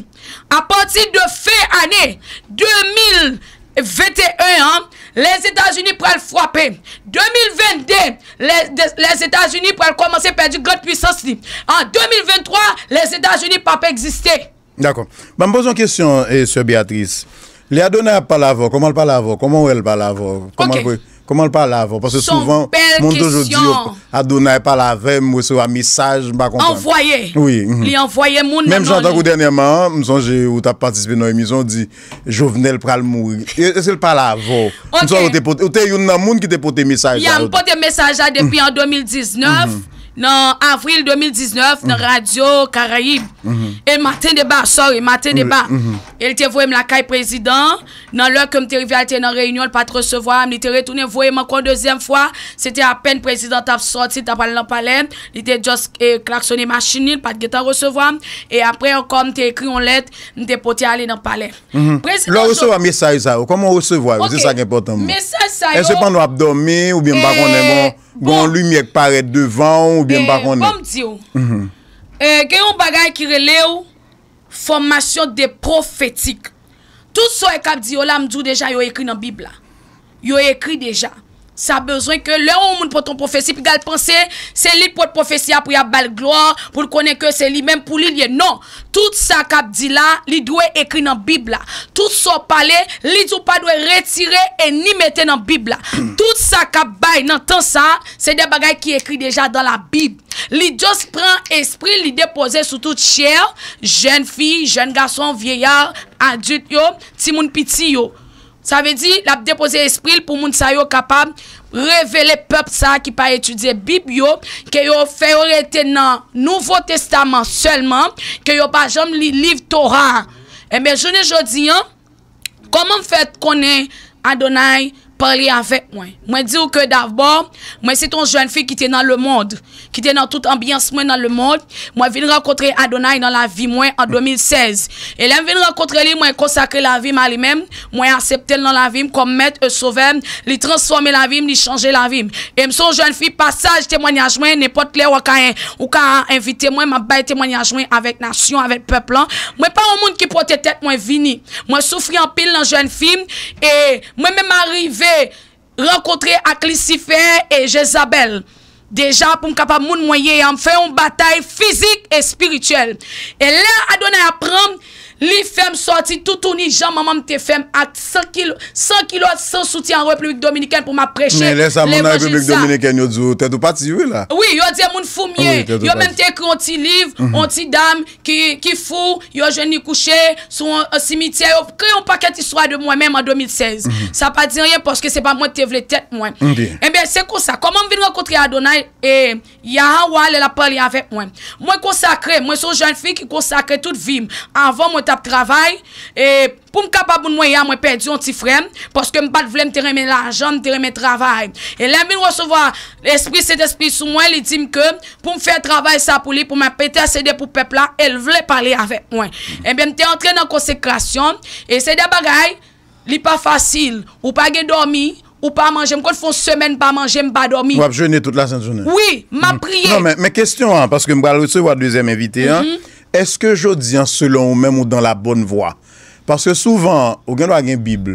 apati de fen ane de mil venteyen an, Lèzetazini pral frape. De mil vennde, Lè-, Lèzetazini pral kòmanse pèdi grann pwisans li. An de mil venntwa, Lèzetazini p ap egziste. Dakò. Ban m poze yon kesyon, eh, sè Beatrice. Lè Adonay ap pale avè w, kòman l pale avè w? Kòman w wè l pale avè w? Kòman l Ok. pre-, kòman l pale avè w? Paske Se yon souvan, bèl moun toujou di yo, kesyon. Adonay pale avè m, m resevwa mesaj, m pa konprann. Anvwaye. Wi, mhm. Li anvwaye moun Menm nan jan non tankou li. dènyèman an, m sonje ou t ap patisipe nan yon emisyon, ou di Jovenel pral mouri. E, èske l pale avè w? M Ok. sonje ou te pote, ou te youn nan moun ki te pote mesaj Ya, sa m yo. pote mesaj la depi an de mil diznèf, nan avril de mil diznèf, nan Radyo Karayib. E Maten Deba, sorry, Maten Deba. E l te voye m lakay prezidan. Nan lè ke m te rive a, l te nan reyinyon, l pa t resevwa m. Li te retounen voye m ankò dezyèm fwa. Se te apèn prezidan t ap sòti, l t ap al nan palè. Li te just, eh, klaksone machin li, l pa t gentan resevwa m. E apre ankò, m te ekri yon lèt, m te pote ale nan palè. Lè w resevwa mesaj sa yo, kòman w resevwa yo? Se sa ki enpòtan, mwen. Mesaj sa yo, Èske pandan w ap dòmi, oubyen m pa konnen, eh, gon, gon bon. limyè k parèt devan w, oubyen m pa Eh, konnen? Ban m di w. Eh, gen yon bagay ki rele w fòmasyon de pwofetik. Tout sa w wè k ap di yo la, m di w deja, yo ekri nan Bib la. Yo ekri deja. Sa bezwen ke lè yon moun pote yon pwofesi, piga l panse se li k pote pwofesi a pou y ap ba l glwa, pou l konnen ke se li menm pou li l ye. Non. Tout sa k ap di la, li dwe ekri nan Bib la. Tout sa w pale, li di w pa dwe retire e ni mete nan Bib la. Tout sa k ap bay nan tan sa a, se de bagay ki ekri deja dans la Bible. Li just pran espri l, li depoze sou tout chè, jèn fi, jèn gason, vyeya, adilt yo, timoun piti yo. Sa vle di, l ap depoze espri l pou moun sa yo kapab revele pèp sa a ki pa etidye Bib yo, ke yo fè yo rete nan Nouvo Testaman sèlman, ke yo pa janm li liv Tora a. Enben, jounen jodi a, kòman m fè konnen Adonay pale avèk mwen? Mwen di w ke dabò, mwen se t yon jèn fi ki te nan lemonn, ki te nan tout anbyans mwen nan lemonn. Mwen vin rankontre Adonay nan lavi mwen an de mil sèz. E lè m vin rankontre li, mwen konsakre lavi m a li menm. Mwen aksepte l nan lavi m kòm mèt e sovè m. Li transfòme lavi m, li chanje lavi m. E m se yon jèn fi, pasaj temwanyaj mwen, nenpòt lè w ka, ou ka envite mwen, m ap bay temwanyaj mwen avèk nasyon, avèk pèp lan. Mwen pa yon moun ki pote tèt mwen vini. Mwen soufri anpil nan jèn fi m, e mwen menm arive rankontre ak Lisifè e Jezabèl. Deja, pou m kapab moun mwen ye a, m fè yon batay fizik e espirityèl. E lè Adonay ap pran m, li fè m sòti toutouni jan manman m te fè m ak san kilo, san kilòt, san soutyen an Repiblik Dominikèn pou m ap preche levanjil sa. Men lè sa, moun nan Repiblik Dominikèn yo di w tèt ou pati, wi, la. Wi, yo di moun fou m ye. Wi, tèt ou pati. Yo menm te ekri yon ti liv, yon ti dam ki, ki fou, yo jwenn li kouche sou yon, yon simityè, yo kreye yon pakèt istwa de mwen menm an de mil sèz. Sa pa di anyen paske se pa mwen ki te vle tèt mwen. Ok. Enben, se konsa. Kòman m vin rankontre Adonay e Yahawa lè l ap pale avèk mwen? Mwen konsakre, mwen se yon jèn fi ki konsakre tout vi m. Avan, mwen t ap travay, e pou m kapab moun mwen ye a, mwen pèdi yon ti frè m, paske m pa t vle, m te renmen lajan, m te renmen travay. E lè m vin resevwa Lespri Sentespri sou mwen, li di m ke pou m fè travay sa pou li, pou m ap entèsede pou pèp la, e l vle pale avèk mwen. Ebyen, m te antre nan konsekrasyon, e se de bagay, li pa fasil. Ou pa gen dòmi, ou pa manje. M konn fè yon semèn m pa manje, m pa dòmi. W ap jene tout lasent jounen? Wi, m ap priye. Non, men, men kesyon an, paske m pral resevwa dezyèm envite an. Èske jodi an, selon ou menm, ou dans la bonne voie? Paske souvan, ou gen dwa gen Bib,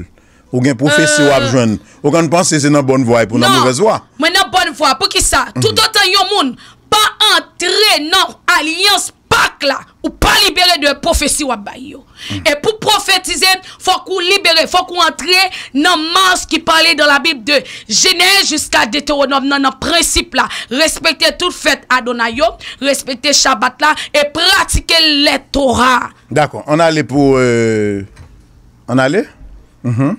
ou gen pwofesi w ap jwenn. Ou konn panse se nan bòn vwa epi w nan movèz vwa. Non, mwen nan bòn vwa. Poukisa? Toutotan yon moun pa antre nan alyans pak la, ou pa libere de pwofesi w ap bay yo. E pou pwofetize, fòk ou libere, fòk ou antre nan mars ki pale dans la Bible de Genèse jiska Detewonòm nan, nan prensip la. Respekte tout fèt Adonay yo, respekte Chabat la, e pratike lè Tora. Dakò, ann ale pou, euh, ann ale? Mhm.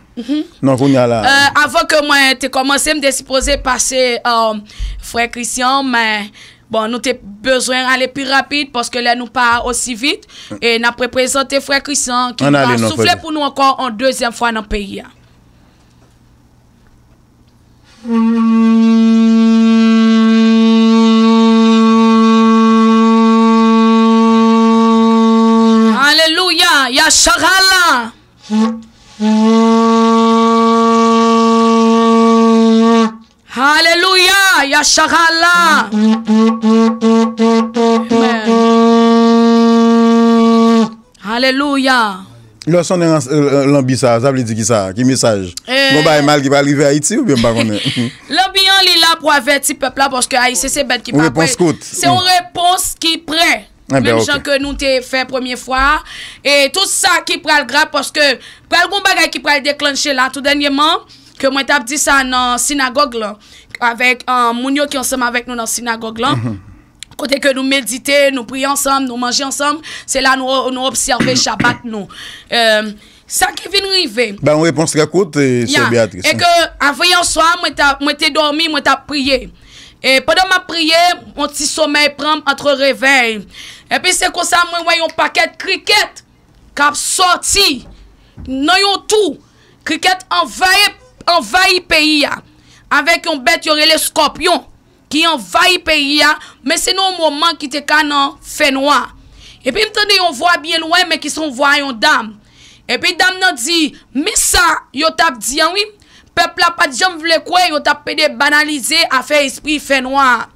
Non, kounye a la. Euh, avan ke mwen te kòmanse, m te sipoze pase, euh, frè Christian, men Bon, nou te bezwen ale pi rapid, paske lè nou pa osi vit, e n ap reprezante frè Christian ki va soufle pou nou ankò yon dezyèm fwa nan peyi a. Alelouya, Yasharala. Alelouya, Yasharala. Amen. Alelouya. Lè w sonnen lan- lanbi sa, sa vle di ki sa? Ki mesaj? Gon bagay mal ki pral rive Ayiti oubyen m pa konnen? Lanbi an, li la pou avèti pèp la, paske Ayisyen se bèt ki pa prè. Se yon repons ki prè. Menm jan ke nou te fè premye fwa a. E tout sa ki pral grav, paske pral gon bagay ki pral deklanche la tou dènyèman, ke mwen t ap di sa nan sinagòg lan, avèk, euh, moun yo ki ansanm avèk nou nan sinagòg lan. Kote ke nou medite, nou priye ansanm, nou manje ansanm, se la nou, nou obsève Chabat nou. Euh, sa ki vin rive. Ba yon repons trè kout, e, sè Beatrice. E ke avè yè swa, mwen ta, mwen te dòmi, mwen t ap priye. E pandan m ap priye, yon ti somèy pran m antre revèy. Epi se konsa mwen wè yon pakèt krikèt k ap sòti nan yon tou. Krikèt anvayi, anvayi peyi a avèk yon bèt yo rele skòpyon ki anvayi peyi a, men se nan yon moman ki te ka nan fènwa. Epi m tande yon vwa byen lwen, men ki se yon vwa yon dam. Epi dam nan di, men sa yo t ap di an wi, pèp la pa t janm vle kwè, yo t ap pede banalize afè espri fènwa a.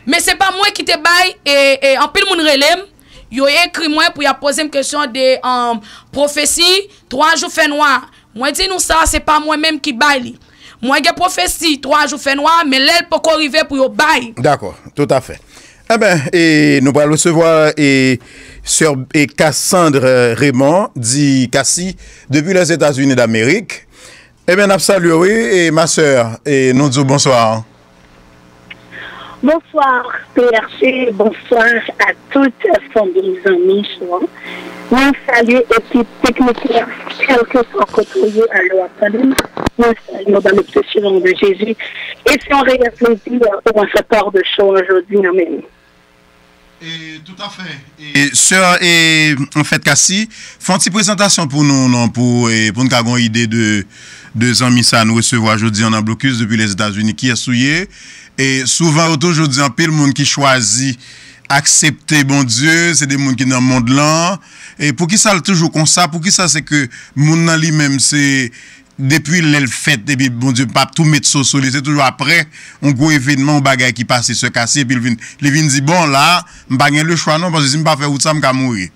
Men se pa mwen ki te bay, e, e anpil moun rele m, yo ekri mwen pou y ap poze m kesyon de, um, pwofesi twa jou fènwa. Mwen di nou sa, se pa mwen menm ki bay li. Mwen gen pwofesi twa jou fènwa, men lè l poko rive pou yo bay. Dakò, toutafè. Enben, e, nou pral resevwa, e, sè, e, Cassandre Raymond, di Cassie, depi Lèzetazini Damerik. Enben, n ap salye w, wi, e, ma sè, e, nou di w bonswa. Bonsoir, P R C, bonsoir à toute famille, zanmi, chwa. Mwen salye ekip teknik la, kèlkeswa kote w ye, alò ap tande m. Mwen salye w dans le précieux nom de Jésus. E se yon reyèl plezi, euh, pou mwen fè part de show an jodi an menm. E, toutafè. E, sè, e, anfèt, Cassie, fè yon ti prezantasyon pou nou, non, pou, e, pou n ka gen yon ide de, de zanmi sa nou resevwa jodi an nan Blokis depi Lèzetazini. Kiyès ou ye? E, souvan, yo toujou di anpil moun ki chwazi aksepte Bondye, se de moun ki nan mond lan. E poukisa l toujou konsa? Poukisa se ke moun nan li menm se depi lè l fèt, epi Bondye p ap tou met so sou li, se toujou aprè yon gwo evènman, yon bagay ki pase, sè Cassie, epi l vin, li vin di, bon, la, m pa gen lechwa non, paske si m pa fè wout sa, m ka mouri.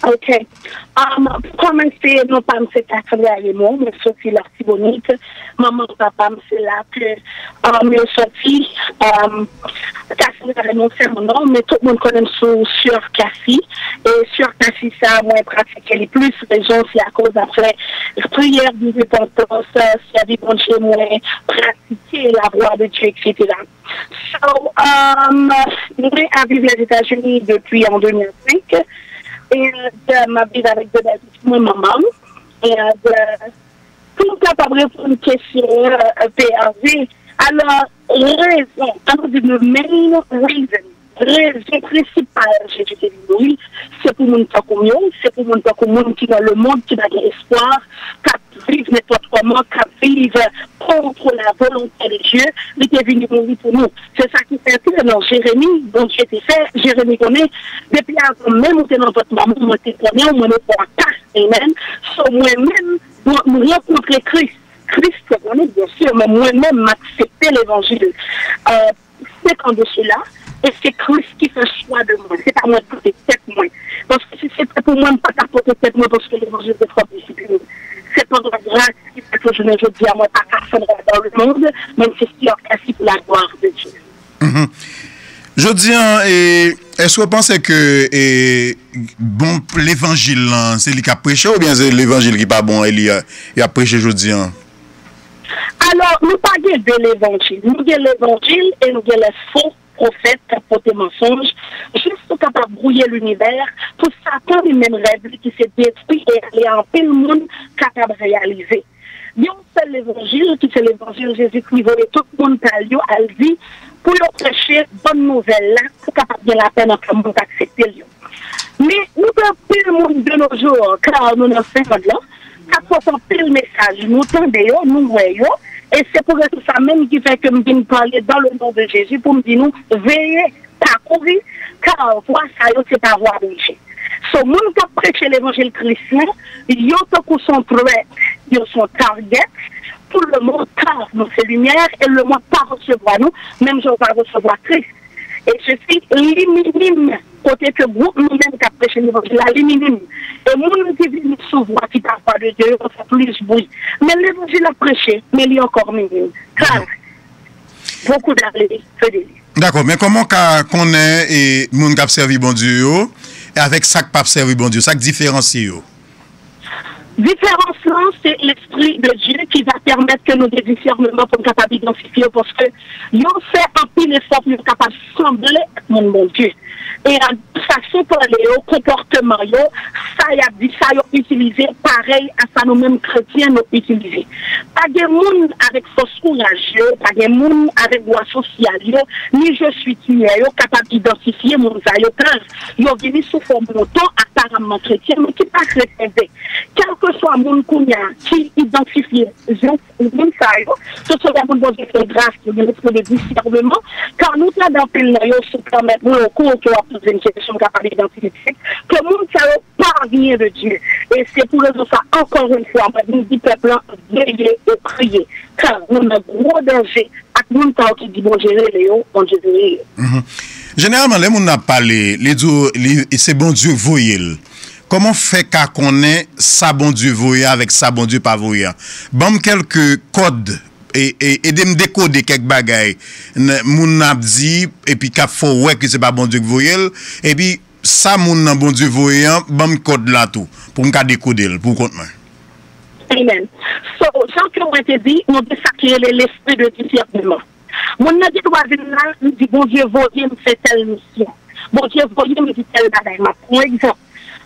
Ok. Um, pou kòmanse, non pa m se Cassandra Raymond, mwen soti Latibonit. Manman papa m se la ke, um, yo soti, um, Cassandra Raymond se mon non, men tout moun konnen m sou Sè Cassie. E Sè Cassie sa, mwen pratike li plis, rezon se akoz aprè priyè de repantans, sèvi Bondye, mwen pratike la vwa de Dye, et cetera. So, um, mwen ap viv Lèzetazini depi an de mil senk. E, uh, m ap viv avèk de bèl pitit mwen, manman m. E, uh, pou m kapab reponn kesyon, uh, P R V, alò, rezon, an nou di the main reason, rezon prensipal Jezi te vin mouri, se pou moun tankou m yo, se pou moun tankou moun ki nan lemonn, ki pa gen espwa, k ap viv nenpòt kòman, k ap viv contre la volonté de Dieu, li te vini mouri pou nou. Se sa ki fè ke nan Jeremi, Bondye te fè Jeremi konnen, depi avan menm ou te nan vant manman w, mwen te konnen w, mwen ne crois pas. Amen. So, mwen menm, bon, m rankontre Kris. Kris te konnen, byen si, men mwen menm, m aksepte levanjil. Euh, senk an de sela, e se Kris ki fè chwa de mwen. Se pa mwen pote tèt mwen. Paske si se te pou mwen, m pa t ap pote tèt mwen, paske levanjil te twò difisil. Se pa la gras ki fè ke jounen jodi a, mwen pa Cassandra dans le monde, men se Sè Cassie pour la gloire de Dieu. Mhm. Jodi an, e, èske w panse ke, e, bon, levanjil lan, se li k ap preche, oubyen se levanjil ki pa bon e li, e, y ap preche jodi an? Alò, nou pa gen de levanjil. Nou gen levanjil e nou gen lè fo pwofèt k ap pote mansonj, jis pou kapab bwouye linivè, pou Satan li menm rèv li ki se detwi e ale a anpil moun kapab reyalize. Gen yon sèl levanjil, ki se levanjil Jezikri voye tout moun pa l yo al di, pou yo preche bòn nouvèl la, pou kapab gen lapè nan kè moun k aksepte l yo. Men, nou gen anpil moun de nos jours, kar nou nan fen mond lan, k ap pote anpil mesaj, nou tande yo, nou wè yo, e se pou rezon sa menm ki fè ke m vin pale dans le nom de Jésus pou m di nou, veye, pa kouri, kar vwa sa yo se pa vwa bouche. So, moun k ap preche levanjil Kris lan, yo tankou se yon threat, yo se yon target pour le monde, car nous c'est lumière et le monde pa resevwa nou, menm jan yo pa resevwa Kris. E je suis li minim, kote ke gwoup nou menm k ap preche levanjil la, li minim. E moun ki vini sou vwa ki pa vwa de Dye yo, yo fè plis bri. Men levanjil ap preche, men li ankò minim. Kar beaucoup d'appelés, peu d'élus. Dakò, men kòman w ka konnen e, moun k ap sèvi Bondye yo, e avèk sa k p ap sèvi Bondye, sa k diferansye yo? Diferans lan, se Lespri de Dye ki va pèmèt ke nou gen disèneman pou n kapab idantifye yo, paske yo fè anpil efò pou yo kapab sanble ak moun Bondye. E a, fason pale yo, konpòteman yo, sa y ap di, sa yo itilize, parèy a sa nou menm kretyen nou itilize. Pa gen moun avèk fòs kouraj yo, pa gen moun avèk lwa sosyal yo, ni je suis tu es yo kapab idantifye moun sa yo, kar yo vini sou fòm yon ton aparamman kretyen, men ki pa kretyen vre. Kèlkeswa moun kounye a ki idantifye jan moun sa yo, se swa moun Bondye fè gras, yo gen lespri de disèneman, kar nou tande anpil nan yo sou pèmèt mwen, okou ke w ap poze m kesyon, m kapab idantifye, ke moun sa yo pa vyen de Dye. E se pou rezon sa, ankò yon fwa, mwen vin di pèp lan, veye e priye, kar nou nan gwo danje ak moun sa yo ki di Bondye rele yo, Bondye veye yo. Mhm. Jeneralman, lè moun nan ap pale, li di w, li, se Bondye voye l. Kòman w fè ka konnen sa Bondye voye avèk sa Bondye pa voye a? Ban m kèlke kòd, e, e, ede m dekode kèk bagay. N-, moun nan ap di, epi k ap fè w wè ke se pa Bondye k voye l, epi sa moun nan Bondye voye an, ban m kòd la tou, pou m ka dekode l pou kont mwen. Amen. So, jan ke mwen te di, nou gen sa ki rele lespri de disèneman. Moun nan gen dwa vin la, li di, Bondye voye m fè tèl misyon. Bondye voye m di tèl bagay. M ap pran yon egzanp.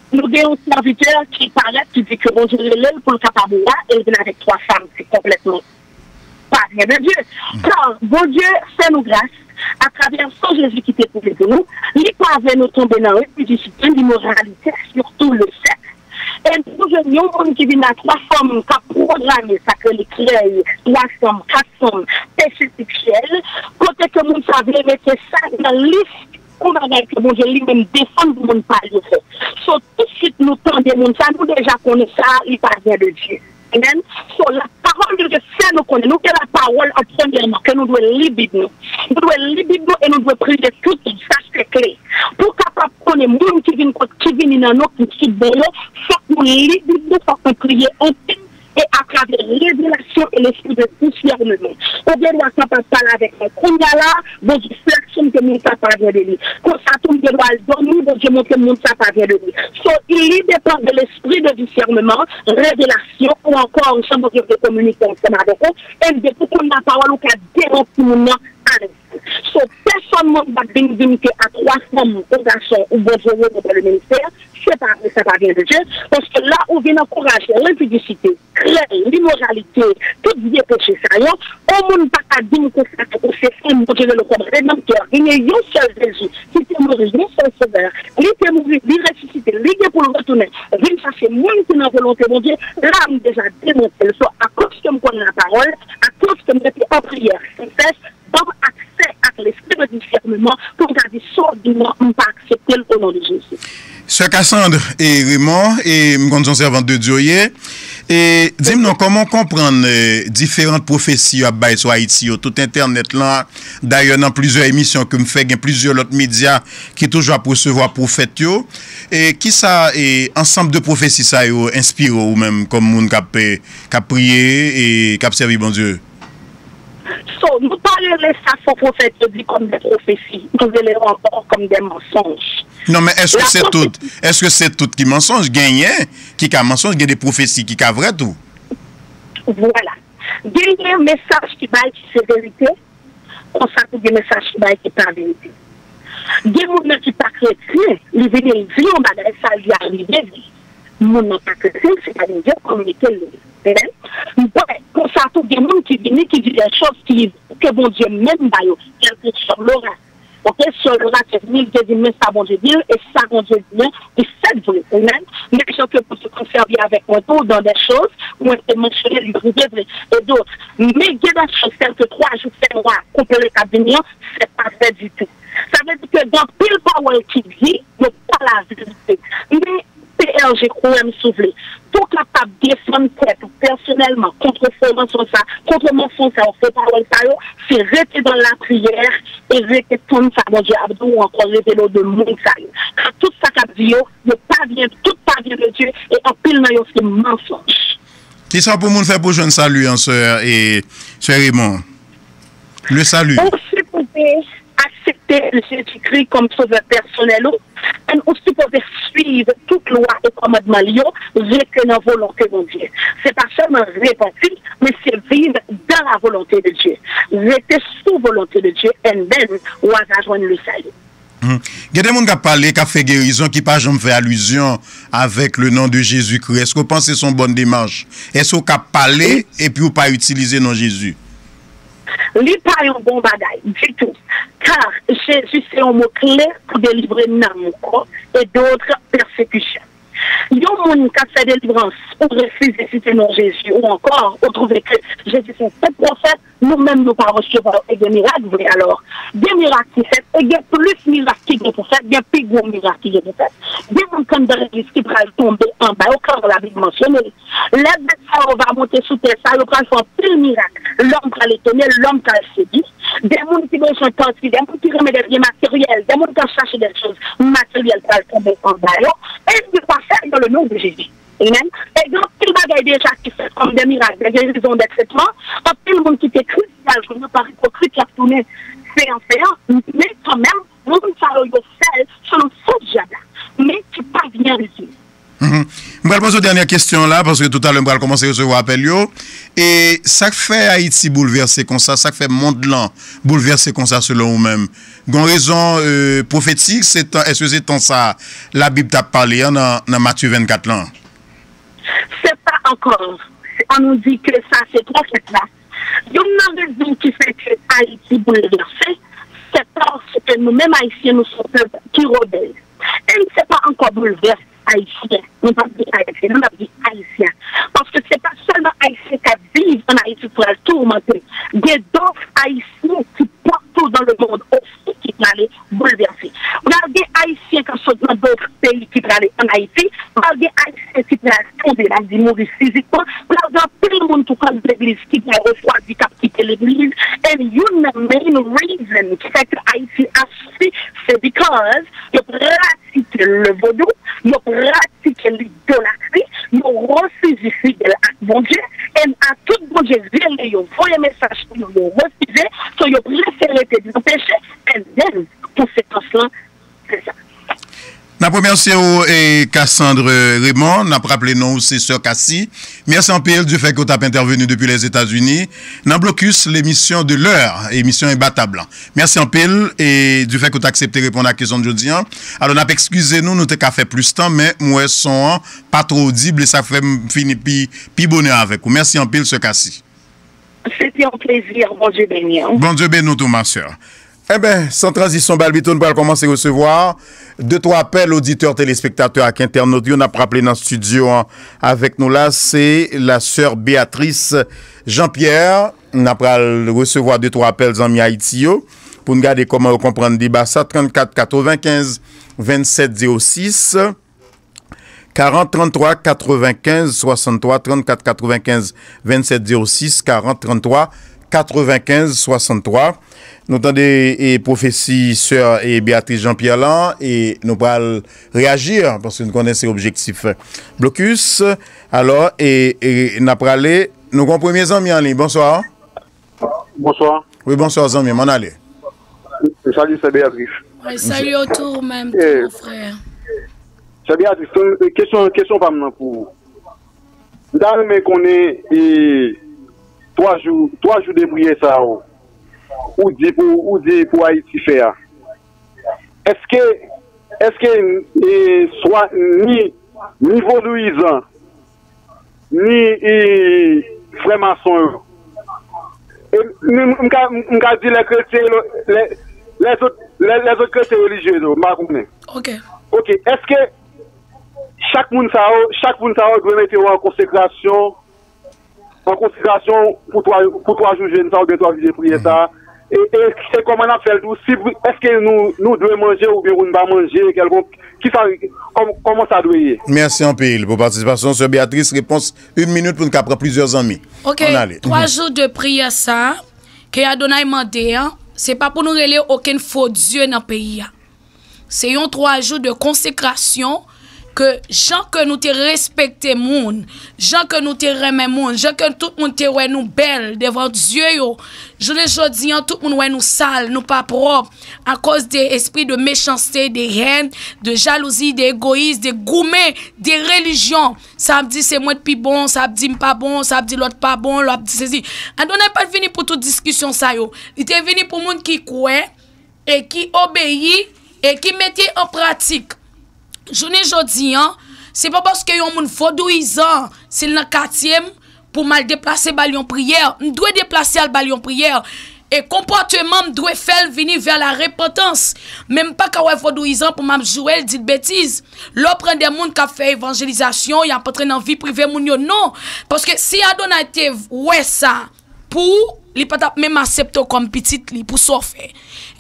Nou gen yon sèvitè ki parèt, ki di ke Bondye rele l pou l kapab wa, e l vin avèk twa fanm. Se konplètman pa vyen de Dye. Kan Bondye fè nou gras, atravè san Jezi ki te koule pou nou, li pa vle nou tonbe nan repidisite, limoralite, sitou le sèks. E nou jwenn yon moun ki vin a twa fanm k ap pwograme sa k rele krèy, twa fanm, kat fanm, peche seksyèl, kote ke moun sa vle mete sa nan lis yon bagay ke Bondye li menm defann pou moun pa yo fè. So, tousuit nou tande moun sa, nou deja konnen sa, li pa vyen de Dye. Amen. So, la parole de Dieu fè nou konnen, nou gen la parole an premyèman, ke nou dwe li Bib nou. Nou dwe li Bib nou e nou dwe priye tout jou, sa se kle. Pou kapab konnen moun ki vin kot, ki vini nan nou, ki sou bò yo, fòk nou li Bib nou, fòk nou priye anpil, e atravè revelasyon e lespri de disèneman. Ou gen dwa kapab pale avèk mwen kounye a la, Bondye fè aksyon m ke moun sa pa vyen de li. Konsa tou, m gen dwa al dòmi, Bondye montre m moun sa pa vyen de li. So, li depann de lespri de disèneman, revelasyon, ou ankò, jan Bondye vle kominike ansanm avèk ou, e depi w konn lapawòl, ou ka demanti moun nan alèz. So, pèsòn moun p ap vin di m ke a twa fanm, yon gason, ou Bondye rele w nan le ministè, se pa vre, sa pa vyen de Dye, paske la ou vin ankouraje lenpidisite, krèy, limoralite, tout vye peche sa yo, yon moun pa ka di m konsa ke ou se fanm Bondye rele w kòm redanmtè. Genyen yon sèl Jezi ki te mouri, yon sèl Sovè. Li te mouri, li resisite, li gen pou l retounen vin chache moun ki nan volonte Bondye. La, m deja demanti l. So, akoz ke m konn lapawòl, akoz ke m rete an priyè san sès, ban m aksè ak lespri de disèneman pou m ka di sa w di m nan, m pa aksepte l o non de Jezi. Sè Cassandre e Raymond, e m konn se yon sèvant de Dye w ye. E di m non, kòman w konprann e, diferan pwofesi yo ap bay sou Ayiti yo, tout entènèt lan, dayè nan plizyè emisyon ke m fè, gen plizyè lòt medya ki toujou ap resevwa pwofèt yo. E kisa e, ansanm de pwofesi sa yo enspire w ou menm kòm moun k ap, e, k ap priye e k ap sèvi Bondye? So, nou pa rele sa fo pwofèt yo di kòm de pwofesi. Nou rele yo ankò kòm de mansonj. Non, men èske se tout, èske se tout ki mansonj? Genyen ki ka mansonj, gen de pwofesi ki ka vrè tou. Vwala. Genyen mesaj ki bay ki se verite, konsa tou gen mesaj ki bay ki pa verite. Gen moun nan ki pa kretyen, li vini, li di yon bagay, sa li arive li. Moun nan pa kretyen, se pa Bondye kominike l li. Amen. Bon, konsa tou gen moun ki vini, ki di de choz ki ke Bondye menm ba yo, tèl ke sè Lora. Oke, sè Lora te vini, li te di, men sa Bondye di l, e sa Bondye di mwen, li fèt vre. Amen. Men jan ke Bondye konn sèvi avèk mwen tou, dans des choses, mwen te mansyone, li rive vre, e dòt. Men gen des choses tèl ke twa jou, sèt mwa konplè k ap vini an, se pa vre ditou. Sa vle di ke gen anpil pawòl ki di, yo pa laverite. Men P R G, kwè m si w vle, pou w kapab defann tèt ou pèsonèlman kont fo mansonj sa, kont mansonj sa yo, fo pawòl sa yo, se rete dans la prière e rete tann sa Bondye ap di w ankò, revele w de moun sa yo. Car tout sa k ap di yo, yo pa vyen, tout pa vyen de Dye, e anpil nan yo se mansonj. Kisa pou moun fè pou jwenn sali an, sè, e, sè Raymond? Le salut. Ou sipoze aksepte Jezikri kòm sovè pèsonèl ou, and ou sipoze swiv tout lwa e kòmandman li yo, rete nan volonte Bondye. Se pa sèlman repanti, men se viv dans la volonté de Dieu. Rete sou volonte de Dye, and then, w a ka jwenn le salut. Hmm. Gen de moun k ap pale, k ap fè gerizon, ki pa janm fè alizyon avèk le nom de Jésus-Christ. Èske w panse se yon bòn demach? Èske w ka pale epi w pa itilize non Jezi? Li pa yon bon bagay ditou, car Jezi se yon mo kle pou delivre nanm ou kò e de otre pèsekisyon. Yon moun k ap fè delivrans, ou refize site non Jezi, ou ankò, ou twouve ke Jezi se yon fo pwofèt, nou menm nou pa resevwa e gen mirak vre alò. Gen mirak ki fèt, e gen plis mirak ki gen pou fèt, gen pi gwo mirak ki gen pou fèt. Gen moun k anndan legliz ki pral tonbe anba yo, car Labib mansyone l. Lè bèt sa yo va monte sou tè sa, yo pral fè anpil mirak. Lòm pral etone, lòm pral sedi. De moun ki bezwen pati, de moun ki renmen de byen materyèl, de moun k ap chache de choz materyèl pral tonbe anba yo, e yo pa fè dans le nom de Jésus. Amen. E gen anpil bagay deja ki fèt kòm de mirak, de gerizon, de tretman. Anpil moun ki te kriye al jwenn yo pa ipokrit, y ap tounen feyan feyan, men kanmenm, moun sa yo, yo fè l selon fòs dyab la, men ki pa vyen de Dye. Mhm. M pral poze w dènyè kesyon la, paske toutalè m pral kòmanse resevwa apèl yo. E sa k fè Ayiti boulvèse konsa, sa k fè mond lan boulvèse konsa selon ou menm? Gon rezon, e, pwofetik, se tan, èske se tan sa Labib t ap pale an nan, nan Matye vennkat lan? Se pa ankò, ann nou di ke sa se pwofèt la. Youn nan rezon ki fè ke Ayiti boulvèse, se paske nou menm Ayisyen, nou se yon pèp ki rebèl. E se pa ankò boulvèse Ayisyen. Nou p ap di Ayisyen, nou ap di Ayisyen. Paske se pa sèlman Ayisyen k ap viv ann Ayiti k pral toumante. Gen dòt Ayisyen ki partou dans le monde osi ki prale boulvèse. Pral gen Ayisyen k ap sot nan dòt peyi ki prale ann Ayiti. Pral gen Ayisyen ki pral tonbe, n ap di mouri fizikman. Pral gen anpil moun tou k ann legliz ki pral refwadi, k ap kite legliz. And youn nan main reason ki fè ke Ayiti ap soufri, se because yo pratike le vodou, yo pratike lidolatri, yo refize fidèl ak Bondye, and a tout Bondye rele yo, voye mesaj pou yo, yo refize, so yo prefere rete nan peche, and then, konsekans lan, se sa. N ap remèsye w, e, Cassandre Raymond. N ap raple non w se Sè Cassie. Mèsi anpil, du fait que w t ap entèveni depi Lèzetazini. Nan Blokis, l'émission de l'heure, emisyon enbatab lan. Mèsi anpil, e du fait que w t aksepte reponn ak kesyon n jodi an. Alò, n ap ekskize nou, nou te ka fè plis tan, men m wè son an pa twò odib, e sa fè m fini pi, pi bonè avèk ou. Mèsi anpil, Sè Cassie. Se te yon plezi, Bondye beni w. Bondye beni w tou, ma sè. Enben, san tranzisyon, Balbito, nou pral kòmanse resevwa de twa apèl oditè, telespektatè ak entènot yo. N ap raple nan estidyo an avèk nou la, se la sè Béatrice Jean-Pierre. N ap pral resevwa de twa apèl zanmi Ayiti yo pou n gade kòman yo konprann deba sa. Trannkat katrevenkenz vennsèt zewo sis. Karant tranntwa katrevenkenz swasanntwa, trannkat katrevenkenz vennsèt zewo sis, karant tranntwa katrevenkenz swasanntwa. Nou tande, e, pwofesi sè, e, Béatrice Jean-Pierre lan, e nou pral reyaji, paske nou konnen se objektif Blokis. Alò, e, e n ap prale, nou gon premye zanmi an liy. Bonswa. Bonswa. Wi, bonswa, zanmi m, ann ale. M salye sè Béatrice. Mwen salye w tou, ou menm tou, mon frè. Sè Béatrice, kesyon, kesyon pa m nan pou ou. M ta renmen konnen, e, twa jou, twa jou de priyè sa yo, ou di pou, ou di pou Ayiti fè a. Èske, èske, e, swa ni, ni vodouyizan, ni, e, frè mason yo, M, m, m ka, m, m ka di lè kretyen, lè, lè, lèzòt, lè, lèzòt kretyen relijye yo, m pa konnen. Ok. Ok, èske chak moun sa yo, chak moun sa yo dwe mete yo an konsekrasyon, an konsekrasyon pou twa, pou twa jou jèn sa oubyen twa jou de priyè sa? E, e, e kòman n ap fè l tou? Si, èske nou, nou dwe manje oubyen pou n pa manje kèlkonk? Kisa, kòm, kòman sa dwe ye? Mèsi anpil pou patisipasyon, sè Beatrice. Repons, yon minit pou n ka pran plizyè zanmi. Ok, twa jou de priyè sa ke Adonay mande an, se pa pou nou rele okenn fo dye nan peyi a. Se yon twa jou de konsekrasyon ke jan ke nou te respekte moun, jan ke nou te renmen moun, jan ke tout moun te wè nou bèl devan dye yo, jounen jodi an, tout moun wè nou sal, nou pa pwòp, akoz de espri de mechanste, de hèn, de jalouzi, de egoyis, de goumen, de relijyon. Sa ap di se mwen k pi bon, sa ap di m pa bon, sa ap di lòt pa bon, lòt ap di sesi. Adonay pa t vini pou tout diskisyon sa yo. Li te vini pou moun ki kwè, e ki obeyi, e ki mete an pratik. Jounen jodi an, se pa paske yon moun vodouyizan, si l nan katye m, pou m al deplase ba l yon priyè, m dwe deplase al ba l yon priyè. E konpòteman m dwe fè l vini vè la repantans. Men m pa ka wè vodouyizan pou m ap joure l, di l betiz. Lè w pran de moun k ap fè evanjelizasyon, y ap antre nan vi prive moun yo, non. Paske si Adonay te wè sa, pou ou, li pa t ap menm aksepte w kòm pitit li pou sa w fè.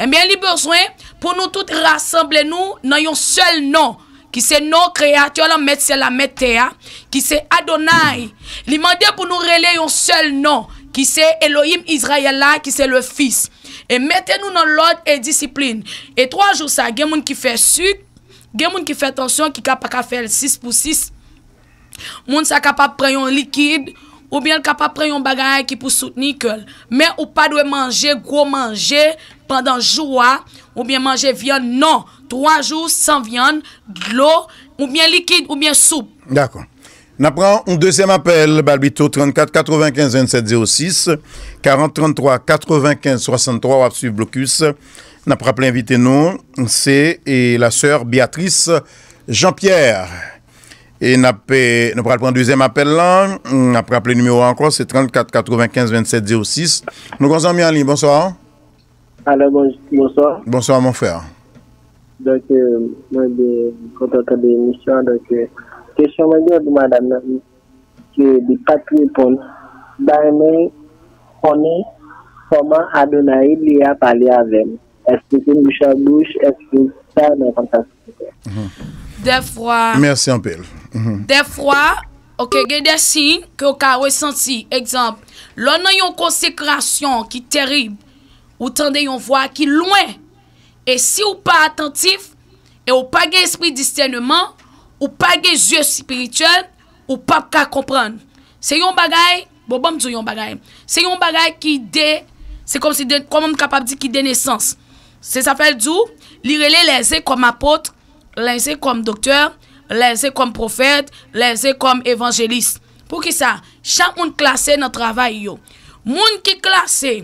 Ebyen, li bezwen pou nou tout rasanble nou nan yon sèl non, ki se non Kreyatè lan, Mèt syèl la, Mèt tè a, ki se Adonay. Li mande pou nou rele yon sèl non, ki se Elohim Izrayèl la, ki se le Fis. E mete nou nan lòd e disiplin. E twa jou sa, gen moun ki fè sik, gen moun ki fè tansyon, ki ka pa ka fè l sis pou sis. Moun sa kapab pran yon likid, oubyen l kapab pran yon bagay ki pou soutni kè l. Men ou pa dwe manje gwo manje pandan jou a, oubyen manje vyann, non. Twa jou san vyann, dlo, oubyen likid, oubyen soup. Dakò. N ap pran yon dezyèm apèl, Balbito, trannkat katrevenkenz vennsèt zewo sis, karant tranntwa katrevenkenz swasanntwa, w ap swiv blokis. N ap raple envite nou, se, e, la sè Beatrice Jean-Pierre. E n ap, e, nou pral pran dezyèm apèl lan. N ap raple nimewo a ankò, se trannkat katrevenkenz vennsèt zewo sis. Nou gon zanmi an liy, bonswa. Alo, bon, bonswa. Bonswa, mon frè. Donk, euh, mwen byen kontan tande emisyon an. Donk, euh, kesyon mwen gen pou madanm nan, ke li pa t reponn. M ta renmen konnen kòman Adonai li a pale avè m. Èske se bouch a bouch? Èske sa nan kontak? Dèfwa. Mèsi anpil. Dèfwa, ok, gen de siy ke w ka resanti. Egzanp, lè w nan yon konsekrasyon ki terib, ou tande yon vwa ki lwen. E si w pa atantif, e w pa gen espri distèneman, ou pa gen zye espirityèl, ou p ap ka konprann. Se yon bagay, bon, ban m di w yon bagay. Se yon bagay ki de, se kòmsi de, kòman m kapab di ki de nesans. Se sa fè l di w, li rele lèzen kòm apot, lèzen kòm doktè, lèzen kòm pwofèt, lèzen kòm evanjelis. Poukisa? Chak moun klase nan travay yo. Moun ki klase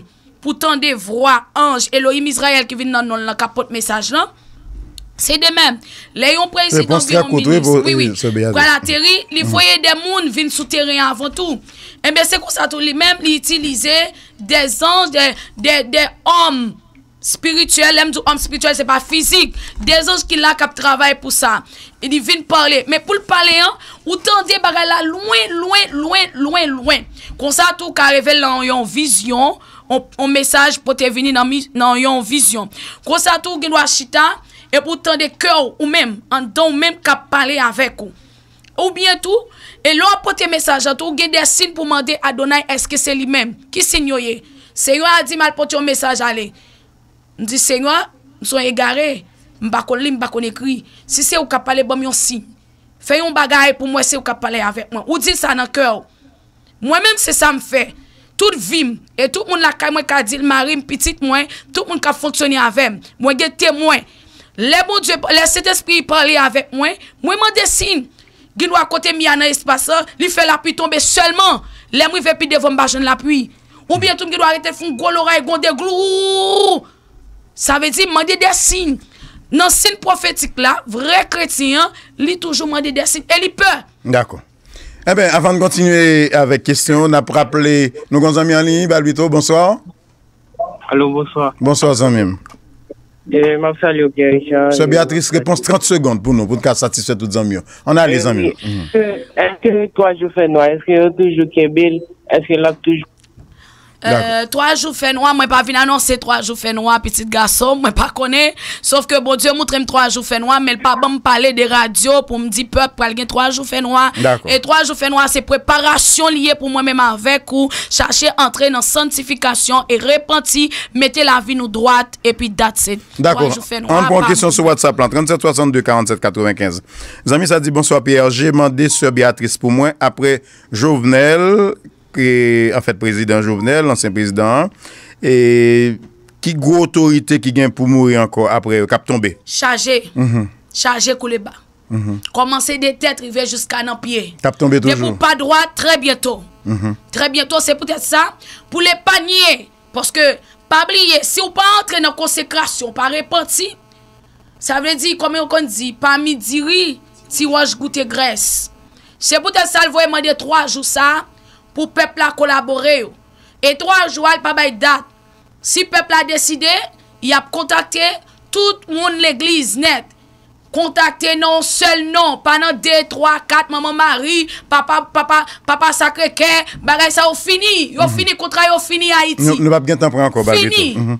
pou tande vwa anj Elohim Izrayèl ki vin nan non l lan k ap pot mesaj lan, se de menm. Lè yon prezidan gen yon minis, wi, wi, pral ateri, li voye de moun vin sou teren an avan tou. Enben, se konsa tou li menm, li itilize de zanj, de, de, de òm espirityèl. Lè m di òm espirityèl, se pa fizik. De zanj ki la k ap travay pou sa. Li vin pale. Men pou l pale an, ou tande bagay la lwen, lwen, lwen, lwen, lwen. Konsa tou, ou ka reve l nan yon vizyon, yon, yon mesaj pote vini nan, mi- nan yon vizyon. Konsa tou, ou gen dwa chita, epi ou tande kè w, ou menm, anndan w menm k ap pale avèk ou. Oubyen tou, e lè w ap pote mesaj la tou, ou gen de siy pou mande Adonay èske se li menm. Ki siy yo ye? Senyè a di m al pote yon mesaj ale. M di, Senyè, m se yon egare, m pa konn li, m pa konn ekri. Si se ou k ap pale, ban m yon siy. Fè yon bagay pou m wè se ou k ap pale avèk mwen. Ou di l sa nan kè w. Mwen menm, se sa m fè. Tout vi m, e tout moun lakay mwen ka di l, mari m, pitit mwen, tout moun k ap fonksyone avè m. Mwen gen temwen. Lè Bondye, lè Sentespri pale avèk mwen, mwen mande siy. Gen dwa kote m ye a nan espas lan, li fè lapli tonbe sèlman. Lè m rive pi devan, m pa jwenn lapli. Oubyen tou, m gen dwa rete fè yon gwo loray, gwonde glou. Sa vle di, mande de siy. Nan siy pwofetik la, vrè kretyen an, li toujou mande de siy. E li pè. Dakò. Enben, avan n kontinye avèk kesyon, n ap raple, nou gen zanmi an liy, Balbito, bonswa. Alo, bonswa. Bonswa, zanmi m. E, m ap salye w, Pierre Richard. Sè Beatrice, repons trant segonn pou nou, pou n ka satisfè tout zanmi yo. Ann ale, zanmi m. Èske, èske twa jou fè nwa, èske yo toujou kenbe l? Èske l ap toujou Euh, twa jou fè nwa, mwen pa vin anonse twa jou fè nwa, pitit gason m, mwen pa konnen. Sòf ke Bondye montre m twa jou fè nwa, men l pa ban m pale de radyo pou m di pèp pral gen twa jou fè nwa. E twa jou fè nwa, se preparasyon li ye pou mwen menm avèk ou, chache antre nan santifikasyon e repanti, mete lavi nou dwat, epi that's it. Dakò. Twa jou fè nwa. Ann pran kesyon sou WhatsApp lan, trant sèt swasant de, karant sèt katrevenkenz. Zanmi sa di, bonswa P R G, mande sè Beatrice pou mwen, apre Jovenel, e, anfèt, prezidan Jovenel, ansyen prezidan an, e ki gwo otorite ki gen pou mouri ankò apre yo, k ap tonbe? Chaje. Chaje koule ba. Kòmanse de tèt, rive jiska nan pye. K ap tonbe toujou. Depi w pa dwat, trè byento. Trè byento, se poutèt sa, pou l epanye, paske, pa bliye, si w pa antre nan konsekrasyon, w pa repanti, sa vle di, kòm yo konn di, pa mi diri, ti wòch goute grès. Se poutèt sa l voye mande twa jou sa a pou pèp la kolabore yo. E twa jou a, l pa bay dat. Si pèp la deside, y ap kontakte tout moun legliz nèt. Kontakte nan yon sèl non, pa nan de, twa, kat, manman Mari, papa, papa, papa Sakre Kè, bagay sa yo fini. Yo fini, kontra yo fini Ayiti. Nou, nou p ap gen tan pran ankò, Balbito. Fini.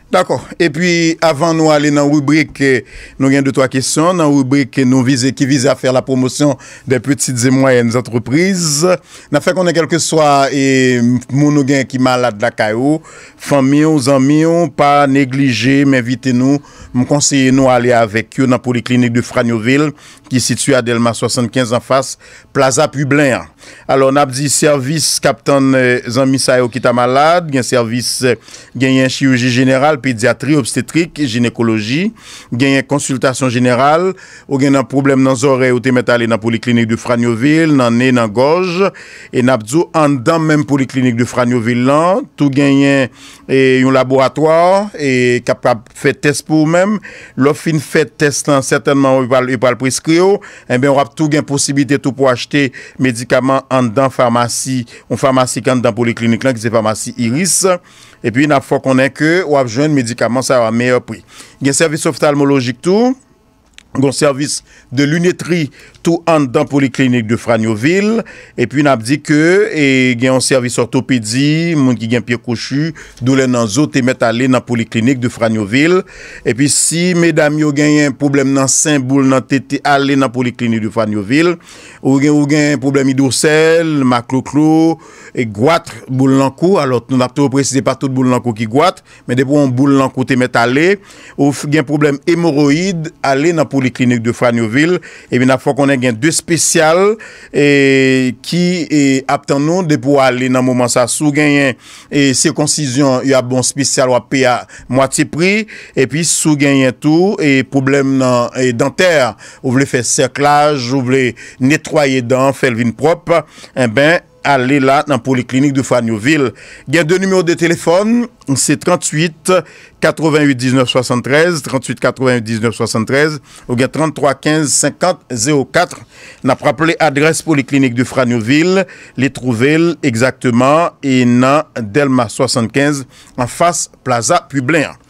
Dakò. Epi, avan nou ale nan ribrik, eh, nou gen de twa kesyon, nan ribrik nou vize, ki vize à faire la promotion des petites et moyennes entreprises. N ap fè konnen kèlkeswa, eh, moun ou gen ki malad lakay ou, fanmi w, zanmi w, pa neglije, m envite nou, m konseye nou ale avèk yo nan Poliklinik de Franyovil, ki sitiye a Dèlma swasannkenz anfas Plaza Piblen an. Alò, n ap di sèvis k ap tann, eh, zanmi sa yo ki ta malad, gen sèvis, eh, genyen chiriji jeneral, pedyatri, obstetrik, jinekoloji, genyen konsiltasyon jeneral, ou gen nan pwoblèm nan zòrèy, ou te mèt ale nan Poliklinik de Franyovil, nan ne, nan gòj, e n ap di w anndan menm Poliklinik de Franyovil lan, tou genyen, e, yon laboratwa, e, k ap, k ap fè tès pou ou menm. Lè w fin fè tès lan, sètènman, yo pral, yo pral preskri w. Enben, w ap tou gen posiblite tou pou achte medikaman anndan famasi, yon famasi k anndan poliklinik lan, ki se famasi Iris. Epi, n ap fè w konnen ke w ap jwenn medikaman sa yo a meyè pri. Gen sèvis oftalmolojik tou. Gen sèvis de linetri tou anndan Poliklinik de Franyovil. Epi n ap di ke, e, gen yon sèvis òtopedi, moun ki gen pye kwochi, doulè nan zo, te mèt ale nan Poliklinik de Franyovil. Epi si medam yo genyen pwoblèm nan sen, boul nan tete, ale nan Poliklinik de Franyovil. Ou gen, ou gen pwoblèm idwosèl, makloklo, e gwat, boul nan kou. Alò, nou n ap toujou presize, pa tout boul nan kou ki gwat. Men depi yon boul nan kou te mèt ale, ou f-, gen pwoblèm emowoyid, ale nan Poliklinik de Franyovil. Epi n ap fè w konnen gen de espesyal, e, ki, e, ap tann ou depi w ale nan moman sa. Si w genyen, e, sikonsizyon, y ap ba w espesyal, w ap peye a mwatye pri. Epi si w genyen tou, e, pwoblèm nan, e, dantè, ou vle fè sèklaj, ou vle netwaye dan an, fè l vin pwòp, enben, ale la nan Poliklinik de Franyovil. Gen de nimewo de telefòn, se tranntuit katreventuit diznèf swasanntrèz, tranntuit katreventuit diznèf swasanntrèz, ou gen tranntwa kenz senkant zewo kat. N ap raple adrès Poliklinik de Franyovil, li twouve l egzakteman e nan Dèlma swasannkenz, anfas Plaza Piblen an.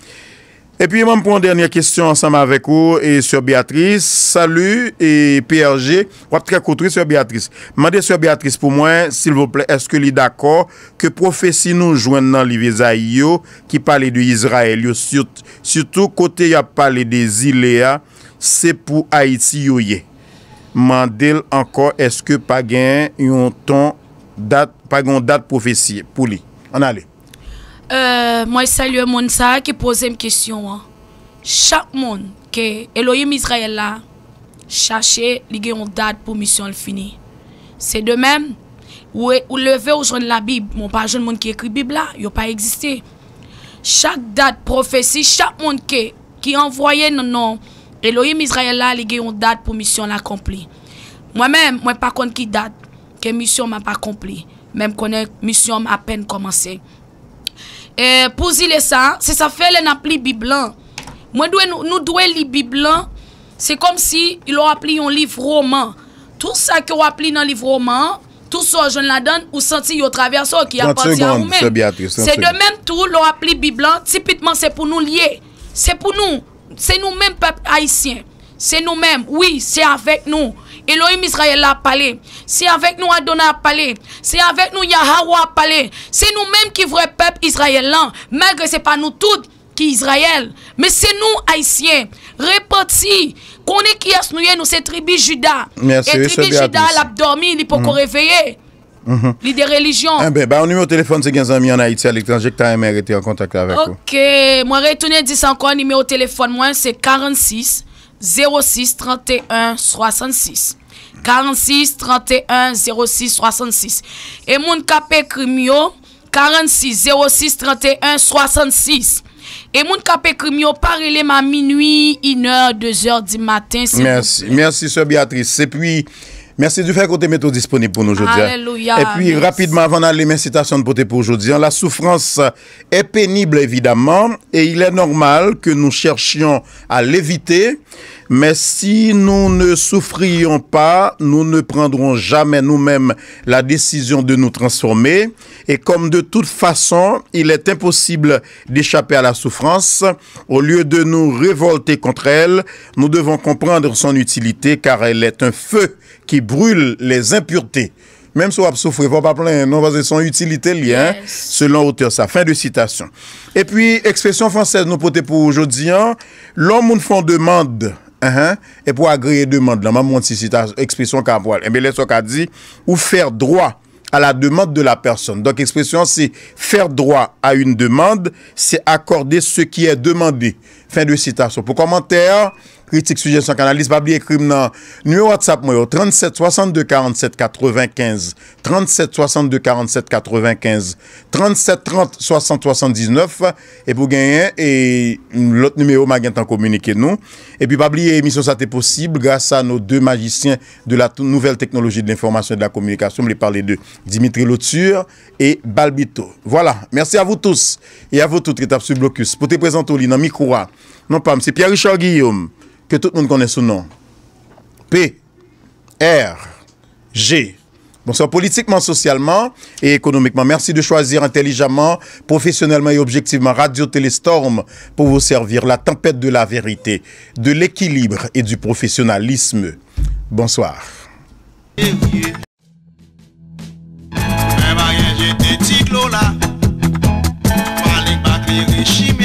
Epi, mwen, m pran yon dènye kesyon ansanm avèk ou, e, Sè Beatrice. Salut, e, P R G. W ap trè kout, wi, Sè Beatrice. Mande Sè Beatrice pou mwen, silvouplè, èske li dakò ke pwofesi nou jwenn nan liv Ezayi yo, ki pale de Izrayèl yo, sit-, sitou kote y ap pale de zile a, se pou Ayiti yo ye. Mande l ankò, èske pa gen yon ton dat, pa gen yon dat pwofesi pou li. Ann ale. Euh, mwen salye moun sa a ki poze m kesyon an. Chak moun ke Elohim Izrayèl la chache, li gen yon dat pou misyon l fini. Se de menm, ou, ou leve, ou jwenn Labib, men w pa jwenn moun ki ekri Bib la, yo pa egziste. Chak dat pwofesi, chak moun ke, ki anvwaye nan non Elohim Izrayèl la, li gen yon dat pou misyon l akonpli. Mwen menm, mwen pa konn ki dat ke misyon m ap akonpli, men m konnen misyon m apèn kòmanse. E, pou zile sa, se sa fè lè n ap li Bib lan, mwen dwe, nou, nou dwe li Bib lan, se kòmsi lè w ap li yon liv woman, Tout sa ke w ap li nan liv Woman an, tout sa w jwenn ladan l, ou santi yo travèse w, ki apatyen a ou menm. Se de menm tou, lè w ap li Bib lan, tipikman, se pou nou l ye. Se pou nou. Se nou menm, pèp ayisyen. Se nou menm. Wi, se avèk nou Elohim Izrayèl la ap pale. Se avèk nou Adonay ap pale. Se avèk nou Yahawah ap pale. Se nou menm ki vrè pèp Izrayèl lan, malgre se pa nou tout ki Izrayèl, men se nou, Ayisyen. Repanti, konnen kiyès nou ye, nou se tribi Jida. E tribi Jida a, l ap dòmi, li poko reveye. Lidè relijyon. Enben, ba yon nimewo telefòn si gen zanmi ann Ayiti, aletranje, ki ta renmen rete an kontak avèk ou. Ok, mwen retounen di sa ankò, nimewo telefòn mwen se karannsis zewo sis tranteyen swasannsis. Karannsis tranteyen zewo sis swasannsis. E moun k ap ekri m yo, karannsis zewo sis tranteyen swasannsis. E moun k ap ekri m yo, pa rele m a minui, inè, dezè di maten, silvouplè. Mèsi. Mèsi, sè Beatrice. Epi, mèsi di fè ke w te mete w disponib pou nou jodi a. Alelouya. Epi, rapidman, avan n ale, men sitasyon n pote pou jodi a, la souffrance est pénible, évidemment, et il est normal que nous cherchions à l'éviter. Mais si nous ne souffrions pas, nous ne prendrons jamais nous-mêmes la décision de nous transformer. Et comme de toute façon, il est impossible d'échapper à la souffrance, au lieu de nous révolter contre elle, nous devons comprendre son utilité, car elle est un feu qui brûle les impuretés. Menm si w ap soufri, fò w pa plenyen non, paske se yon itilite l ye, hein, selon otè sa. Fin de citation. Epi, ekspresyon fransèz nou pote pou ou jodi a, lè yon moun fè yon demann, hein, epi w agreye demann lan, ban m yon ti sita, ekspresyon ka pral. Enben, lè sa w ka di, ou faire droit à la demande de la personne. Donk, ekspresyon se faire droit à une demande, c'est accorder ce qui est demandé. Fin de citation. Pou kòmantè, kritik, sijesyon ak analiz, pa bliye ekri m nan nimewo WhatsApp mwen yo, trannsèt swasannde karannsèt katrevenkenz, trannsèt swasannde karannsèt katrevenkenz, trannsèt trant swasant swasanndiznèf, epi w genyen, e, lòt nimewo m a gentan kominike nou. Epi pa bliye, emisyon sa te posib gras a nos deux magiciens de la tou-, nouvelle technologie de l'information et de la communication, m vle pale de Dimitri Lauture e Balbito. Voilà, merci à vous tous et à vous toutes ki t ap swiv Blocus. Pou te prezante w li nan mikwo a, non pa m, se Pierre Richard Guillaume, ke tout moun konnen sou non P R G. Bonsoir. Politiquement, socialement et économiquement, merci de choisir intelligemment, professionnellement et objectivement Radio Télé Storm pour vous servir. La tempête de la vérité, de l'équilibre et du professionnalisme. Bonsoir. Mwen pa gen jete ti dlo la. Pale k pa klere chim.